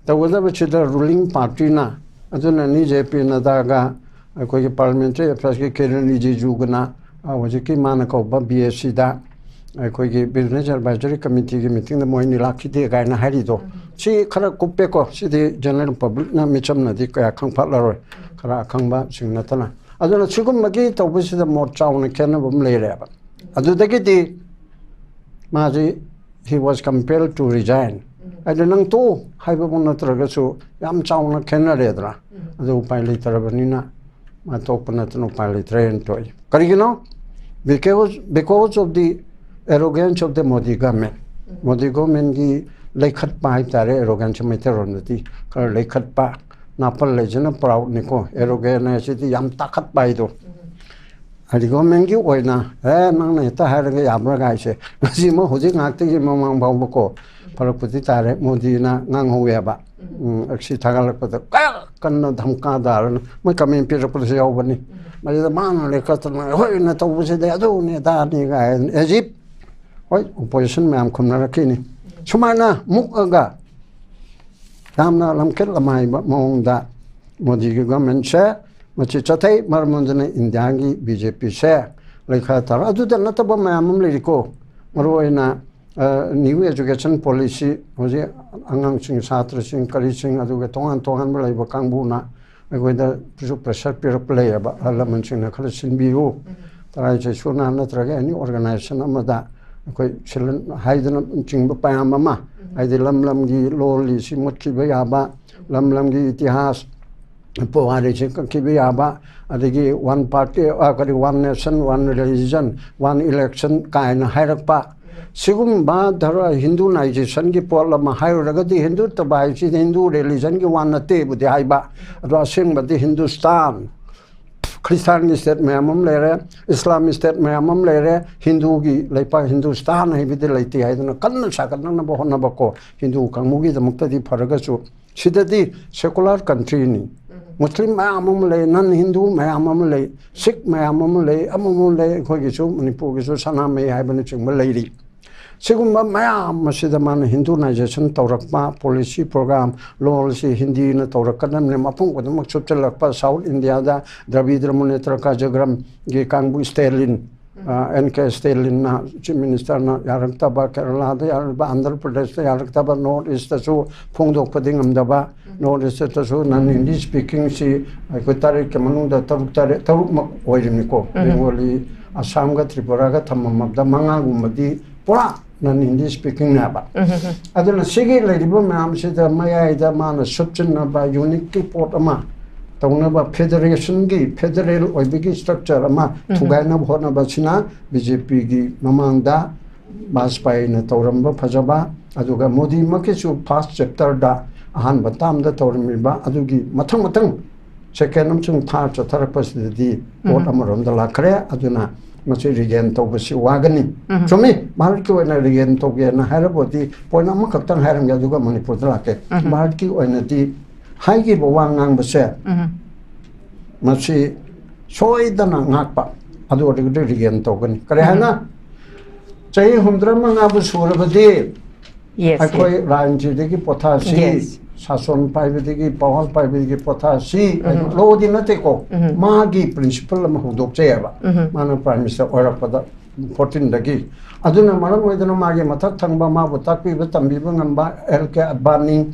ꯇꯧꯒꯗꯕꯁꯤꯗ ꯔꯨꯂꯤꯡ ꯄꯥꯔꯇꯤꯅ, ꯑꯗꯨꯅꯅꯤ ꯖꯦ ꯄꯤ ꯅꯗꯥꯒ ꯑꯩꯈꯣꯏꯒꯤ ꯄꯥꯔꯂꯤꯌꯥꯃꯦꯟꯇꯔꯤ ꯑꯦꯐꯤꯌꯔꯁꯀꯤ ꯀꯤꯔꯟ ꯔꯤꯖꯤꯖꯨꯒꯅ, ꯑ, ꯍꯧꯖꯤꯛꯀꯤ ꯃꯥꯅ ꯀꯧꯕ ꯕꯤ ꯑꯦꯁ ꯁꯤꯗ ꯑꯩꯈꯣꯏꯒꯤ ꯕꯤꯖꯤꯅꯦꯁ ꯑꯦꯗꯚꯥꯏꯖꯔꯤ ꯀꯃꯤꯇꯤꯒꯤ ꯃꯤꯇꯤꯡꯗ ꯃꯣꯏ ꯑꯅꯤ ꯂꯥꯛꯈꯤꯗꯦ ꯀꯥꯏꯅ ꯍꯥꯏꯔꯤꯗꯣ, ꯁꯤ ꯈꯔ ꯀꯨꯞꯄꯦꯀꯣ꯫ ꯁꯤꯗꯤ ꯖꯦꯅꯔꯦꯜ ꯄꯕ꯭ꯂꯤꯛꯅ, ꯃꯤꯆꯝꯅꯗꯤ ꯀꯌꯥ ꯈꯪ ꯐꯠꯂꯔꯣꯏ, ꯈꯔ ꯑꯈꯪꯕꯁꯤꯡ ꯅꯠꯇꯅ꯫ ꯑꯗꯨꯅ ꯁꯤꯒꯨꯝꯕꯒꯤ ꯇꯧꯕꯁꯤꯗ ꯃꯣꯠ ꯆꯥꯎꯅ ꯈꯦꯠꯅꯕ ꯑꯃ ꯂꯩꯔꯦꯕ꯫ ꯑꯗꯨꯗꯒꯤꯗꯤ ꯃꯥꯁꯤ, he was compelled to resign꯫ ꯍꯥꯏꯗꯤ ꯅꯪ ꯇꯣꯛꯎ ꯍꯥꯏꯕꯕꯨ ꯅꯠꯇ꯭ꯔꯒꯁꯨ ꯌꯥꯝ ꯆꯥꯎꯅ ꯈꯦꯠꯅꯔꯦꯗꯅ꯫ ꯑꯗꯨ ꯎꯄꯥꯏ ꯂꯩꯇ꯭ꯔꯕꯅꯤꯅ ꯃꯥ ꯇꯣꯛꯄ ꯅꯠꯇꯅ ꯎꯄꯥꯏ ꯂꯩꯇ꯭ꯔꯦꯅ ꯇꯣꯛꯏ꯫ ꯀꯔꯤꯒꯤꯅꯣ? Because, because of the arrogance of the Modi government꯫ Modi ꯒꯣꯔꯃꯦꯟꯒꯤ ꯂꯩꯈꯠꯄ ꯍꯥꯏꯇꯥꯔꯦ, ꯑꯦꯔꯣꯒꯦꯟꯁ ꯃꯩꯇꯩꯔꯣꯟꯗꯗꯤ ꯈꯔ ꯂꯩꯈꯠꯄ, ꯅꯥꯄꯜ ꯂꯩꯁꯤꯅ ꯄ꯭ꯔꯥꯎꯗꯅꯤꯀꯣ, ꯑꯦꯔꯣꯒꯦꯟ ꯍꯥꯏꯁꯤꯗꯤ ꯌꯥꯝ ꯇꯥꯈꯠꯄ ꯍꯥꯏꯗꯣ꯫ ꯍꯥꯏꯗꯤ ꯒꯣꯔꯃꯦꯟꯒꯤ ꯑꯣꯏꯅ ꯑꯦ ꯅꯪꯅ ꯍꯦꯛꯇ ꯍꯥꯏꯔꯒ ꯌꯥꯕ꯭ꯔꯥ ꯍꯥꯏꯁꯦ ꯉꯁꯤꯃꯛ ꯍꯧꯖꯤꯛ ꯉꯥꯏꯍꯥꯛꯇꯒꯤ ꯃꯃꯥꯡ ꯐꯥꯎꯕꯀꯣ ꯐꯔꯛꯄꯨꯗꯤ ꯇꯥꯔꯦ꯫ ꯃꯣꯗꯤꯅ ꯉꯥꯡꯍꯧꯋꯦꯕ꯫ ꯎꯝ, ꯑꯁꯤ ꯊꯥꯒꯠꯂꯛꯄꯗ ꯀꯌꯥ ꯀꯟꯅ ꯙꯝꯀꯥ ꯗꯥꯔꯅ ꯃꯣꯏ ꯀꯃꯦꯟ ꯄꯤꯔꯛꯄꯗꯁꯨ ꯌꯥꯎꯕꯅꯤ꯫ ꯃꯁꯤꯗ ꯃꯥꯅ ꯂꯦꯞꯈꯠꯇꯅ ꯍꯣꯏꯅ ꯇꯧꯕꯁꯤꯗꯤ ꯑꯗꯨꯅꯤ ꯑꯗꯥꯅꯤ ꯀꯥꯏꯅ ꯑꯦꯖꯤꯞ ꯍꯣꯏ ꯑꯣꯄꯣꯖꯤꯁꯟ ꯃꯌꯥꯝ ꯈꯨꯝꯅꯔꯛꯈꯤꯅꯤ꯫ ꯁꯨꯃꯥꯏꯅ ꯃꯨꯛꯑꯒ ꯌꯥꯝꯅ ꯂꯝꯀꯦꯠ ꯂꯝꯍꯥꯏꯕ ꯃꯑꯣꯡꯗ ꯃꯣꯗꯤꯒꯤ ꯒꯣꯔꯃꯦꯟꯁꯦ ꯃꯁꯤ ꯆꯠꯊꯩ꯫ ꯃꯔꯝ ꯑꯗꯨꯅ ꯏꯟꯗꯤꯌꯥꯒꯤ ꯕꯤ ꯖꯦ ꯄꯤꯁꯦ ꯂꯩꯈꯥ ꯇꯥꯔ ꯑꯗꯨꯗ ꯅꯠꯇꯕ ꯃꯌꯥꯝ ꯑꯃ ꯂꯩꯔꯤꯀꯣ꯫ ꯃꯔꯨꯑꯣꯏꯅ ꯅ꯭ꯌꯨ ꯑꯦꯖꯨꯀꯦꯁꯟ ꯄꯣꯂꯤꯁꯤ ꯍꯧꯖꯤꯛ ꯑꯉꯥꯡꯁꯤꯡ ꯁꯥꯇ꯭ꯔꯁꯤꯡ ꯀꯔꯤꯁꯤꯡ ꯑꯗꯨꯒ ꯇꯣꯉꯥꯟ ꯇꯣꯉꯥꯟꯕ ꯂꯩꯕ ꯀꯥꯡꯕꯨꯅ ꯑꯩꯈꯣꯏꯗꯁꯨ ꯄ꯭ꯔꯦꯁꯔ ꯄꯤꯔꯛꯄ ꯂꯩꯌꯦꯕ꯫ ꯑꯍꯜ ꯂꯃꯟꯁꯤꯡꯅ ꯈꯔ ꯁꯤꯟꯕꯤꯌꯨ, ꯇꯔꯥꯏ ꯆꯩꯁꯨꯅ ꯅꯠꯇ꯭ꯔꯒ ꯑꯦꯅꯤ ꯑꯣꯔꯒꯅꯥꯏꯖꯦꯁꯟ ꯑꯃꯗ ꯑꯩꯈꯣꯏ ꯁꯤꯜꯍꯟ ꯍꯥꯏꯗꯅ ꯆꯤꯡꯕ ꯃꯌꯥꯝ ꯑꯃ ꯍꯥꯏꯗꯤ ꯂꯝ ꯂꯝꯒꯤ ꯂꯣꯜ ꯂꯤꯁꯤ ꯃꯨꯠꯈꯤꯕ ꯌꯥꯕ, ꯂꯝ ꯂꯝꯒꯤ ꯏꯇꯤꯍꯥꯁ ꯄꯨꯋꯥꯔꯤꯁꯤ ꯀꯛꯈꯤꯕ ꯌꯥꯕ, ꯑꯗꯒꯤ ꯋꯥꯟ ꯄꯥꯔꯇꯤ ꯀꯔꯤ one nation one religion one election ꯀꯥꯏꯅ ꯍꯥꯏꯔꯛꯄ ꯁꯤꯒꯨꯝꯕ ꯙꯔ ꯍꯤꯟꯗꯨꯅꯥꯏꯖꯦꯁꯟꯒꯤ ꯄꯣꯠ ꯑꯃ ꯍꯥꯏꯔꯨꯔꯒꯗꯤ ꯍꯤꯟꯗꯨ ꯇꯕ ꯍꯥꯏꯁꯤꯗꯤ ꯍꯤꯟꯗꯨ ꯔꯤꯂꯤꯖꯟꯒꯤ ꯋꯥ ꯅꯠꯇꯦꯕꯨꯗꯤ ꯍꯥꯏꯕ, ꯑꯗꯣ ꯑꯁꯦꯡꯕꯗꯤ ꯍꯤꯟꯗꯨꯁꯇꯥꯟ ꯈ꯭ꯔꯤꯁꯇꯥꯟꯒꯤ ꯁ꯭ꯇꯦꯠ ꯃꯌꯥꯝ ꯑꯃ ꯂꯩꯔꯦ, ꯏꯁꯂꯥꯝ ꯁ꯭ꯇꯦꯠ ꯃꯌꯥꯝ ꯑꯃ ꯂꯩꯔꯦ, ꯍꯤꯟꯗꯨꯒꯤ ꯂꯩꯄꯥꯛ ꯍꯤꯟꯗꯨꯁꯇꯥꯟ ꯍꯥꯏꯕꯗꯤ ꯂꯩꯇꯦ ꯍꯥꯏꯗꯅ ꯀꯟꯅ ꯁꯥꯒꯠꯅꯅꯕ ꯍꯣꯠꯅꯕꯀꯣ ꯍꯤꯟꯗꯨ ꯀꯥꯡꯕꯨꯒꯤꯗꯃꯛꯇꯗꯤ ꯐꯔꯒꯁꯨ ꯁꯤꯗꯗꯤ ꯁꯦꯀꯨꯂꯔ ꯀꯟꯇ꯭ꯔꯤꯅꯤ꯫ ꯃꯨꯁꯂꯤꯝ ꯃꯌꯥꯝ ꯑꯃ ꯂꯩ, ꯅꯟ ꯍꯤꯟꯗꯨ ꯃꯌꯥꯝ ꯑꯃ ꯂꯩ, ꯁꯤꯈ ꯃꯌꯥꯝ ꯑꯃ ꯂꯩ, ꯑꯃꯃ ꯂꯩ, ꯑꯩꯈꯣꯏꯒꯤꯁꯨ ꯃꯅꯤꯄꯨꯔꯒꯤꯁꯨ ꯁꯅꯥꯃꯍꯤ ꯍꯥꯏꯕꯅꯆꯤꯡꯕ ꯂꯩꯔꯤ꯫ ꯁꯤꯒꯨꯝꯕ ꯃꯌꯥꯝ ꯑꯁꯤꯗ ꯃꯥꯅ ꯍꯤꯟꯗꯨꯅꯥꯏꯖꯦꯁꯟ ꯇꯧꯔꯛꯄ, ꯄꯣꯂꯤꯁꯤ ꯄ꯭ꯔꯣꯒ꯭ꯔꯥꯝ, ꯂꯣꯜꯁꯤ ꯍꯤꯟꯗꯤꯅ ꯇꯧꯔꯛꯀꯗꯕꯅꯤ, ꯃꯐꯝ ꯈꯨꯗꯤꯡꯃꯛ ꯆꯨꯞꯁꯤꯜꯂꯛꯄ, ꯁꯥꯎꯠ ꯏꯟꯗꯤꯌꯥꯗ ꯗ꯭ꯔꯕꯤꯗ꯭ꯔ ꯃꯨꯅꯦꯇ꯭ꯔ ꯀꯥꯖꯒ꯭ꯔꯝꯒꯤ ꯀꯥꯡꯕꯨ ꯁ꯭ꯇꯦꯂꯤꯟ, ꯑꯦꯟ ꯀꯦ ꯁ꯭ꯇꯦꯂꯤꯟꯅ ꯆꯤꯐ ꯃꯤꯅꯤꯁꯇꯔꯅ ꯌꯥꯔꯛꯇꯕ, ꯀꯦꯔꯂꯥꯗ ꯌꯥꯔꯛꯇꯕ, ꯑꯟꯙ꯭ꯔ ꯄ꯭ꯔꯗꯦꯁꯇ ꯌꯥꯔꯛꯇꯕ, ꯅꯣꯔꯠ ꯏꯁꯇꯁꯨ ꯐꯣꯡꯗꯣꯛꯄꯗꯤ ꯉꯝꯗꯕ, ꯅꯣꯔꯠ ꯏꯁꯇꯁꯨ ꯅꯟ ꯍꯤꯟꯗꯤ ꯁ꯭ꯄꯤꯀꯤꯡꯁꯤ ꯑꯩꯈꯣꯏ ꯇꯔꯦꯠꯀꯤ ꯃꯅꯨꯡꯗ ꯇꯔꯨꯛ ꯇꯔꯦꯠ ꯇꯔꯨꯛꯃꯛ ꯑꯣꯏꯔꯤꯕꯅꯤꯀꯣ꯫ ꯕꯦꯡꯒꯣꯂꯤ, ꯑꯁꯥꯝꯒ ꯇ꯭ꯔꯤꯄꯨꯔꯥꯒ ꯊꯝꯃꯝꯕꯗ ꯃꯉꯥꯒꯨꯝꯕꯗꯤ ꯄꯨꯔꯥ ꯅꯟ ꯍꯤꯟꯗꯤ ꯁ꯭ꯄꯤꯀꯤꯡꯅꯦꯕ꯫ ꯑꯗꯨꯅ ꯁꯤꯒꯤ ꯂꯩꯔꯤꯕ ꯃꯌꯥꯝꯁꯤꯗ ꯃꯌꯥꯏꯗ ꯃꯥꯅ ꯁꯨꯞꯆꯤꯟꯅꯕ ꯌꯨꯅꯤꯠꯀꯤ ꯄꯣꯠ ꯑꯃ ꯇꯧꯅꯕ ꯐꯦꯗꯔꯦꯁꯟꯒꯤ, ꯐꯦꯗꯔꯦꯜ ꯑꯣꯏꯕꯒꯤ ꯁ꯭ꯇ꯭ꯔꯛꯆꯔ ꯑꯃ ꯊꯨꯒꯥꯏꯅꯕ ꯍꯣꯠꯅꯕꯁꯤꯅ ꯕꯤ ꯖꯦ ꯄꯤꯒꯤ ꯃꯃꯥꯡꯗ ꯕꯥꯖꯄꯥꯏꯅ ꯇꯧꯔꯝꯕ ꯐꯖꯕ, ꯑꯗꯨꯒ ꯃꯣꯗꯤꯃꯛꯀꯤꯁꯨ ꯐꯥꯔꯁ ꯆꯦꯞꯇꯔꯗ ꯑꯍꯥꯟꯕ ꯇꯥꯝꯗ ꯇꯧꯔꯝꯃꯤꯕ ꯑꯗꯨꯒꯤ ꯃꯊꯪ ꯃꯊꯪ ꯁꯦꯀꯦꯟ ꯑꯃꯁꯨꯡ ꯊꯥꯔꯠ ꯆꯠꯊꯔꯛꯄꯁꯤꯗꯗꯤ ꯄꯣꯠ ꯑꯃꯔꯣꯝꯗ ꯂꯥꯛꯈ꯭ꯔꯦ꯫ ꯑꯗꯨꯅ ꯃꯁꯤ ꯔꯤꯒꯦꯟ ꯇꯧꯕꯁꯤ ꯋꯥꯒꯅꯤ꯫ ꯆꯨꯝꯃꯤ, ꯚꯥꯔꯠꯀꯤ ꯑꯣꯏꯅ ꯔꯤꯒꯦꯟ ꯇꯧꯒꯦꯅ ꯍꯥꯏꯔꯕꯗꯤ ꯄꯣꯏꯟ ꯑꯃꯈꯛꯇꯪ ꯍꯥꯏꯔꯝꯒꯦ, ꯑꯗꯨꯒ ꯃꯅꯤꯄꯨꯔꯗ ꯂꯥꯛꯀꯦ꯫ ꯚꯥꯔꯠꯀꯤ ꯑꯣꯏꯅꯗꯤ ꯍꯥꯏꯈꯤꯕ ꯋꯥ ꯉꯥꯡꯕꯁꯦ ꯃꯁꯤ ꯁꯣꯏꯗꯅ ꯉꯥꯛꯄ, ꯑꯗꯨ ꯑꯣꯏꯔꯒꯗꯤ ꯔꯤꯒꯦꯟ ꯇꯧꯒꯅꯤ꯫ ꯀꯔꯤ ꯍꯥꯏꯅ? ꯆꯍꯤ ꯍꯨꯝꯗ꯭ꯔꯥ ꯃꯉꯥꯕꯨ ꯁꯨꯔꯕꯗꯤ ꯑꯩꯈꯣꯏ ꯔꯥꯖꯅꯤꯇꯤꯗꯒꯤ ꯄꯣꯊꯥꯁꯤ, ꯁꯥꯁꯣꯟ ꯄꯥꯏꯕꯗꯒꯤ, ꯄꯥꯋꯔ ꯄꯥꯏꯕꯗꯒꯤ ꯄꯣꯊꯥꯁꯤ ꯍꯥꯏꯅ ꯂꯣꯗꯤ ꯅꯠꯇꯦꯀꯣ꯫ ꯃꯥꯒꯤ ꯄ꯭ꯔꯤꯟꯁꯤꯄꯜ ꯑꯃ ꯍꯧꯗꯣꯛꯆꯩꯑꯕ꯫ ꯃꯥꯅ ꯄ꯭ꯔꯥꯏꯝ ꯃꯤꯅꯤꯁꯇꯔ ꯑꯣꯏꯔꯛꯄꯗ ꯐꯣꯔꯇꯤꯟꯗꯒꯤ꯫ ꯑꯗꯨꯅ ꯃꯔꯝ ꯑꯣꯏꯗꯨꯅ ꯃꯥꯒꯤ ꯃꯊꯛ ꯊꯪꯕ ꯃꯥꯕꯨ ꯇꯥꯛꯄꯤꯕ ꯇꯝꯕꯤꯕ ꯉꯝꯕ ꯑꯦꯜ ꯀꯦ ꯑꯗꯕꯥꯅꯤ,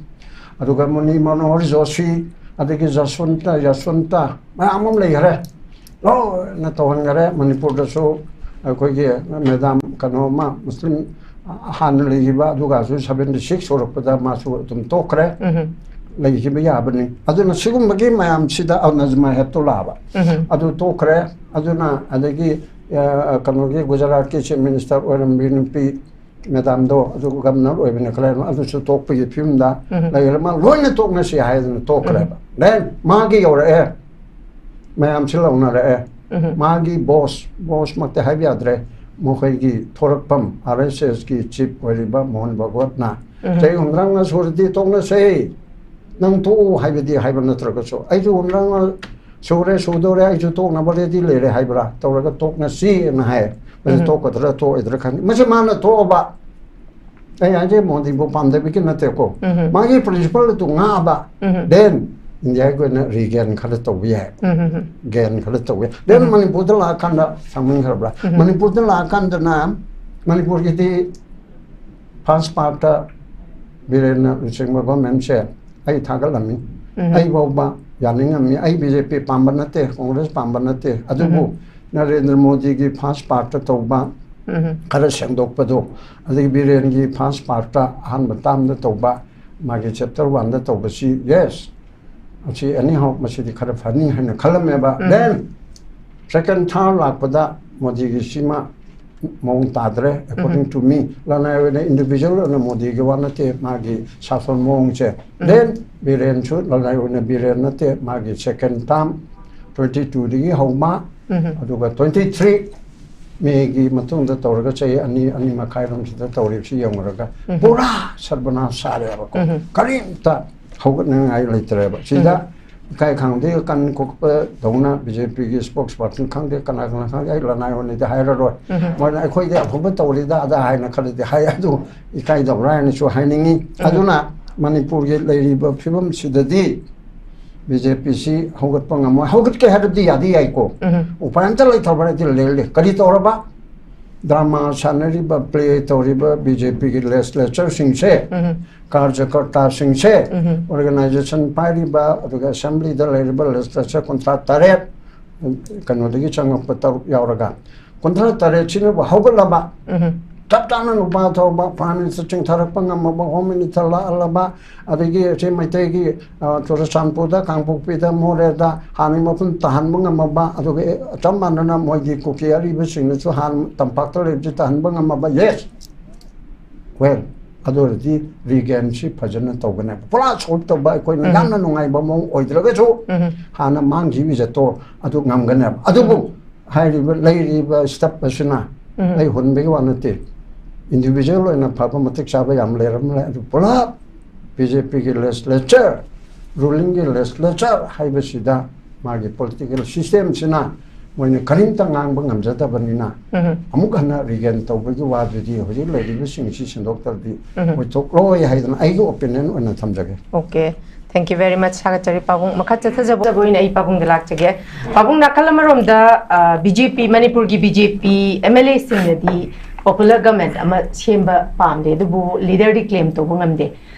ꯑꯗꯨꯒ ꯃꯨꯅꯤ ꯃꯅꯣꯍꯔ ꯖꯣꯁꯤ, ꯑꯗꯒꯤ ꯖꯁꯋꯟꯇ, ꯌꯁꯋꯟꯇ ꯃꯌꯥꯝ ꯑꯃ ꯂꯩꯈꯔꯦ꯫ ꯂꯣꯏꯅ ꯇꯧꯍꯟꯈꯔꯦ꯫ ꯃꯅꯤꯄꯨꯔꯗꯁꯨ ꯑꯩꯈꯣꯏꯒꯤ ꯃꯦꯗꯥꯝ ꯀꯩꯅꯣ ꯑꯃ ꯃꯨꯁꯂꯤꯝ ꯍꯥꯟꯅ ꯂꯩꯈꯤꯕ ꯑꯗꯨꯒꯁꯨ ꯁꯚꯦꯟꯇꯤ ꯁꯤꯛꯁ ꯁꯨꯔꯛꯄꯗ ꯃꯥꯁꯨ ꯑꯗꯨꯝ ꯇꯣꯛꯈ꯭ꯔꯦ꯫ ꯂꯩꯈꯤꯕ ꯌꯥꯕꯅꯤ꯫ ꯑꯗꯨꯅ ꯁꯤꯒꯨꯝꯕꯒꯤ ꯃꯌꯥꯝꯁꯤꯗ ꯑꯜ ꯅꯖꯃꯥ ꯍꯦꯞꯇꯨꯂꯥꯕ ꯑꯗꯨ ꯇꯣꯛꯈ꯭ꯔꯦ꯫ ꯑꯗꯨꯅ ꯑꯗꯒꯤ ꯀꯩꯅꯣꯒꯤ ꯒꯨꯖꯔꯥꯠꯀꯤ ꯆꯤꯐ ꯃꯤꯅꯤꯁꯇꯔ ꯑꯣꯏꯔꯝꯕꯤ ꯅꯨꯄꯤ ꯃꯦꯗꯥꯝꯗꯣ ꯑꯗꯨ ꯒꯕꯅꯔ ꯑꯣꯏꯕꯅꯤ ꯈꯜꯂꯦ꯫ ꯑꯗꯨꯁꯨ ꯇꯣꯛꯄꯒꯤ ꯐꯤꯕꯝꯗ ꯂꯩꯈ꯭ꯔꯦ꯫ ꯃꯥ ꯂꯣꯏꯅ ꯇꯣꯛꯅꯁꯤ ꯍꯥꯏꯗꯅ ꯇꯣꯛꯈ꯭ꯔꯦꯕ꯫ ꯗꯦꯟ ꯃꯥꯒꯤ ꯌꯧꯔꯛꯑꯦ, ꯃꯌꯥꯝꯁꯤ ꯂꯧꯅꯔꯛꯑꯦ꯫ ꯃꯥꯒꯤ ꯕꯣꯁ, ꯕꯣꯁꯃꯛꯇꯤ ꯍꯥꯏꯕ ꯌꯥꯗ꯭ꯔꯦ, ꯃꯈꯣꯏꯒꯤ ꯊꯣꯔꯛꯐꯝ ꯑꯥꯔ ꯑꯦꯁ ꯑꯦꯁꯀꯤ ꯆꯤꯐ ꯑꯣꯏꯔꯤꯕ ꯃꯣꯍꯟ ꯚꯒꯋꯠꯅ ꯆꯍꯤ ꯍꯨꯝꯗ꯭ꯔꯥꯃꯉꯥ ꯁꯨꯔꯗꯤ ꯇꯣꯛꯅꯁꯦ, ꯅꯪ ꯇꯣꯛꯎ ꯍꯥꯏꯕꯗꯤ ꯍꯥꯏꯕ ꯅꯠꯇ꯭ꯔꯒꯁꯨ, ꯑꯩꯁꯨ ꯍꯨꯝꯗ꯭ꯔꯥꯃꯉꯥ ꯁꯨꯔꯦ, ꯁꯨꯗꯧꯔꯦ, ꯑꯩꯁꯨ ꯇꯣꯛꯅꯕ ꯔꯦꯗꯤ ꯂꯩꯔꯦ ꯍꯥꯏꯕ꯭ꯔꯥ ꯇꯧꯔꯒ ꯇꯣꯛꯅꯁꯤꯅ ꯍꯥꯏ꯫ ꯃꯁꯤ ꯇꯣꯛꯀꯗ꯭ꯔꯥ ꯇꯣꯛꯑꯣꯏꯗ꯭ꯔꯥ ꯈꯪꯗꯦ꯫ ꯃꯁꯤ ꯃꯥꯅ ꯇꯣꯛꯑꯕ, ꯑꯩ ꯍꯥꯏꯁꯦ ꯃꯣꯗꯤꯕꯨ ꯄꯥꯝꯗꯕꯒꯤ ꯅꯠꯇꯦꯀꯣ, ꯃꯥꯒꯤ ꯄ꯭ꯔꯤꯟꯁꯤꯄꯜ ꯑꯗꯨ ꯉꯥꯛꯑꯕ, ꯗꯦꯟ ꯏꯟꯗꯤꯌꯥꯒꯤ ꯑꯣꯏꯅ ꯔꯤꯒꯦꯟ ꯈꯔ ꯇꯧꯕ ꯌꯥꯏ꯫ ꯒꯦꯟ ꯈꯔ ꯇꯧꯕ ꯌꯥꯏ꯫ ꯗꯦꯟ ꯃꯅꯤꯄꯨꯔꯗ ꯂꯥꯛꯑꯀꯥꯟꯗ ꯁꯥꯡꯃꯟꯈ꯭ꯔꯕ꯭ꯔꯥ? ꯃꯅꯤꯄꯨꯔꯗ ꯂꯥꯛꯑꯀꯥꯟꯗꯅ ꯃꯅꯤꯄꯨꯔꯒꯤꯗꯤ ꯐꯥꯔꯁ ꯄꯥꯔꯠꯇ ꯕꯤꯔꯦꯟꯅ ꯂꯨꯆꯤꯡꯕ ꯒꯣꯔꯃꯦꯟꯁꯦ ꯑꯩ ꯊꯥꯒꯠꯂꯝꯃꯤ꯫ ꯑꯩ ꯐꯥꯎꯕ ꯌꯥꯅꯤꯡꯉꯝꯃꯤ꯫ ꯑꯩ ꯕꯤ ꯖꯦ ꯄꯤ ꯄꯥꯝꯕ ꯅꯠꯇꯦ, ꯀꯣꯡꯒ꯭ꯔꯦꯁ ꯄꯥꯝꯕ ꯅꯠꯇꯦ꯫ ꯑꯗꯨꯕꯨ ꯅꯔꯦꯟꯗ꯭ꯔ ꯃꯣꯗꯤꯒꯤ ꯐꯥꯔꯁ ꯄꯥꯔꯠꯇ ꯇꯧꯕ ꯈꯔ ꯁꯦꯡꯗꯣꯛꯄꯗꯣ, ꯑꯗꯒꯤ ꯕꯤꯔꯦꯟꯒꯤ ꯐꯥꯔꯁ ꯄꯥꯔꯠꯇ ꯑꯍꯥꯟꯕ ꯇꯥꯝꯗ ꯇꯧꯕ, ꯃꯥꯒꯤ ꯆꯦꯞꯇꯔ ꯋꯥꯟꯗ ꯇꯧꯕꯁꯤ, ꯌꯦꯁ, ꯃꯁꯤ ꯑꯦꯅꯤꯍꯥꯎ ꯃꯁꯤꯗꯤ ꯈꯔ ꯐꯅꯤ ꯍꯥꯏꯅ ꯈꯜꯂꯝꯃꯦꯕ꯫ ꯗꯦꯟ ꯁꯦꯀꯦꯟ ꯊꯥꯔꯠ ꯂꯥꯛꯄꯗ ꯃꯣꯗꯤꯒꯤ ꯁꯤꯃ ꯃꯑꯣꯡ ꯇꯥꯗ꯭ꯔꯦ꯫ According to me, ꯂꯅꯥꯏ ꯑꯣꯏꯅ individual ꯑꯣꯏꯅ ꯃꯣꯗꯤꯒꯤ ꯋꯥ ꯅꯠꯇꯦ, ꯃꯥꯒꯤ ꯁꯥꯁꯣꯟ ꯃꯑꯣꯡꯁꯦ꯫ Then ꯕꯤꯔꯦꯟꯁꯨ ꯂꯅꯥꯏ ꯑꯣꯏꯅ ꯕꯤꯔꯦꯟ ꯅꯠꯇꯦ, ꯃꯥꯒꯤ second term twenty two ꯗꯒꯤ ꯍꯧꯃ, ꯑꯗꯨꯒ twenty three ꯃꯦꯒꯤ ꯃꯇꯨꯡꯗ ꯇꯧꯔꯒ ꯆꯍꯤ ꯑꯅꯤ, ꯑꯅꯤ ꯃꯈꯥꯏꯔꯣꯝꯁꯤꯗ ꯇꯧꯔꯤꯕꯁꯤ ꯌꯦꯡꯉꯨꯔꯒ ꯄꯨꯔꯥ ꯁꯔꯕꯅꯥꯁ ꯁꯥꯔꯦꯕꯀꯣ꯫ ꯀꯔꯤꯝꯇ ꯍꯧꯒꯠꯅꯤꯡꯉꯥꯏ ꯂꯩꯇ꯭ꯔꯦꯕ꯫ ꯁꯤꯗ ꯏꯀꯥꯏ ꯈꯪꯗꯦ, ꯀꯟ ꯀꯣꯛꯄꯗꯧꯅ BJPꯒꯤ spokesperson ꯈꯪꯗꯦ, ꯀꯅꯥ ꯀꯅꯥ ꯈꯪꯗꯦ, ꯑꯩ ꯂꯅꯥꯏ ꯑꯣꯏꯅꯗꯤ ꯍꯥꯏꯔꯔꯣꯏ꯫ ꯃꯣꯏꯅ "ꯑꯩꯈꯣꯏꯗꯤ ꯑꯐꯕ ꯇꯧꯔꯤꯗ" ꯑꯗ ꯍꯥꯏꯅ ꯈꯔꯗꯤ ꯍꯥꯏ, ꯑꯗꯨ ꯏꯀꯥꯏꯗꯕ꯭ꯔꯥ ꯍꯥꯏꯅꯁꯨ ꯍꯥꯏꯅꯤꯡꯉꯤ꯫ ꯑꯗꯨꯅ ꯃꯅꯤꯄꯨꯔꯒꯤ ꯂꯩꯔꯤꯕ ꯐꯤꯕꯝꯁꯤꯗꯗꯤ BJPꯁꯤ ꯍꯧꯒꯠꯄ ꯉꯝꯃꯣꯏ꯫ ꯍꯧꯒꯠꯀꯦ ꯍꯥꯏꯔꯕꯗꯤ ꯌꯥꯗꯤ ꯌꯥꯏꯀꯣ, ꯎꯄꯥꯏ ꯑꯝꯇ ꯂꯩꯇ꯭ꯔꯕ꯭ꯔꯗꯤ ꯂꯩꯔꯦ꯫ ꯀꯔꯤ ꯇꯧꯔꯕ? ꯗ꯭ꯔꯃꯥ ꯁꯥꯟꯅꯔꯤꯕ, ꯄ꯭ꯂꯦ ꯇꯧꯔꯤꯕ BJPꯒꯤ ꯂꯦꯖꯤꯁꯂꯦꯆꯔꯁꯤꯡꯁꯦ, ꯀꯥꯔꯖꯀꯔꯇꯥꯁꯤꯡꯁꯦ, ꯑꯣꯔꯒꯅꯥꯏꯖꯦꯁꯟ ꯄꯥꯏꯔꯤꯕ, ꯑꯗꯨꯒ ꯑꯦꯁꯦꯝꯕ꯭ꯂꯤꯗ ꯂꯩꯔꯤꯕ ꯂꯦꯖꯤꯁꯂꯦꯆꯔ ꯀꯨꯟꯊ꯭ꯔꯥ ꯇꯔꯦꯠ, ꯀꯩꯅꯣꯗꯒꯤ ꯆꯪꯉꯛꯄ ꯇꯔꯨꯛ ꯌꯥꯎꯔꯒ, ꯀꯨꯟꯊ꯭ꯔꯥ ꯇꯔꯦꯠꯁꯤꯅꯕꯨ ꯍꯧꯒꯠꯂꯕ, ꯆꯞ ꯆꯥꯅ ꯅꯨꯄꯥ ꯊꯣꯛꯄ, ꯐꯥꯏꯅꯥꯟꯁꯇ ꯆꯤꯡꯊꯔꯛꯄ ꯉꯝꯃꯕ, ꯍꯣꯝ ꯃꯤꯅꯤꯁꯇꯔ ꯂꯥꯛꯍꯜꯂꯕ, ꯑꯗꯒꯤ ꯑꯁꯤ ꯃꯩꯇꯩꯒꯤ, ꯑ, ꯆꯨꯔꯆꯥꯟꯄꯨꯔꯗ, ꯀꯥꯡꯄꯣꯛꯄꯤꯗ, ꯃꯣꯔꯦꯗ ꯍꯥꯟꯅ ꯃꯐꯝ ꯇꯥꯍꯟꯕ ꯉꯝꯃꯕ, ꯑꯗꯨꯒ, ꯑꯦ, ꯆꯞ ꯃꯥꯟꯅꯅ ꯃꯣꯏꯒꯤ ꯀꯨꯀꯤ ꯑꯔꯤꯕꯁꯤꯡꯅꯁꯨ ꯍꯥꯟꯅ ꯇꯝꯄꯥꯛꯇ ꯂꯩꯕꯁꯤ ꯇꯥꯍꯟꯕ ꯉꯝꯃꯕ, yes, well, ꯑꯗꯨ ꯑꯣꯏꯔꯗꯤ ꯔꯤꯒꯦꯟꯁꯤ ꯐꯖꯅ ꯇꯧꯒꯅꯦꯕ꯫ ꯄꯨꯔꯥ ꯁꯣꯜꯕ ꯇꯧꯕ ꯑꯩꯈꯣꯏꯅ ꯌꯥꯝꯅ ꯅꯨꯡꯉꯥꯏꯕ ꯃꯑꯣꯡ ꯑꯣꯏꯗ꯭ꯔꯒꯁꯨ, ꯍꯥꯟꯅ ꯃꯥꯡꯈꯤꯕ ꯏꯖꯠꯇꯣ ꯑꯗꯨ ꯉꯝꯒꯅꯦꯕ꯫ ꯑꯗꯨꯕꯨ ꯍꯥꯏꯔꯤꯕ, ꯂꯩꯔꯤꯕ ꯁ꯭ꯇꯦꯞ ꯑꯁꯤꯅ ꯑꯩ ꯍꯨꯟꯕꯒꯤ ꯋꯥ ꯅꯠꯇꯦ꯫ ꯏꯟꯗꯤꯕꯤꯖꯨꯋꯦꯜ ꯑꯣꯏꯅ ꯐꯕ ꯃꯇꯤꯛ ꯆꯥꯕ ꯌꯥꯝ ꯂꯩꯔꯝꯂꯦ, ꯑꯗꯨ ꯄꯨꯂꯞ BJPꯒꯤ ꯂꯦꯖꯤꯁꯂꯦꯆꯔ, ꯔꯨꯂꯤꯡꯒꯤ ꯂꯦꯖꯤꯁꯂꯦꯆꯔ ꯍꯥꯏꯕꯁꯤꯗ ꯃꯥꯒꯤ ꯄꯣꯂꯤꯇꯤꯀꯦꯜ ꯁꯤꯁꯇꯦꯝꯁꯤꯅ ꯃꯣꯏꯅ ꯀꯔꯤꯝꯇ ꯉꯥꯡꯕ ꯉꯝꯖꯗꯕꯅꯤꯅ, ꯑꯃꯨꯛ ꯍꯟꯅ ꯔꯤꯒꯦꯟ ꯇꯧꯕꯒꯤ ꯋꯥꯗꯨꯗꯤ ꯍꯧꯖꯤꯛ ꯂꯩꯔꯤꯕꯁꯤꯡꯁꯤ ꯁꯦꯡꯗꯣꯛꯇ꯭ꯔꯗꯤ ꯑꯣꯏꯊꯣꯛꯂꯣꯏ ꯍꯥꯏꯗꯅ ꯑꯩꯒꯤ ꯑꯣꯄꯤꯅꯤꯌꯟ ꯑꯣꯏꯅ ꯊꯝꯖꯒꯦ꯫ Okay, thank you very much꯫ ꯊꯥꯒꯠꯆꯔꯤ ꯄꯥꯕꯨꯡ꯫ ꯃꯈꯥ ꯆꯠꯊꯖꯕ ꯑꯣꯏꯅ ꯑꯩ ꯄꯥꯕꯨꯡꯗ ꯂꯥꯛꯆꯒꯦ꯫ ꯄꯥꯕꯨꯡ, ꯅꯥꯀꯜ ꯑꯃꯔꯣꯝꯗ, ꯑ, BJP, ꯃꯅꯤꯄꯨꯔꯒꯤ BJP MLAꯁꯤꯡꯅꯗꯤ popular government ꯑꯃ ꯁꯦꯝꯕ ꯄꯥꯝꯗꯦ, ꯑꯗꯨꯕꯨ ꯂꯤꯗꯔꯗꯤ ꯀ꯭ꯂꯦꯝ ꯇꯧꯕ ꯉꯝꯗꯦ꯫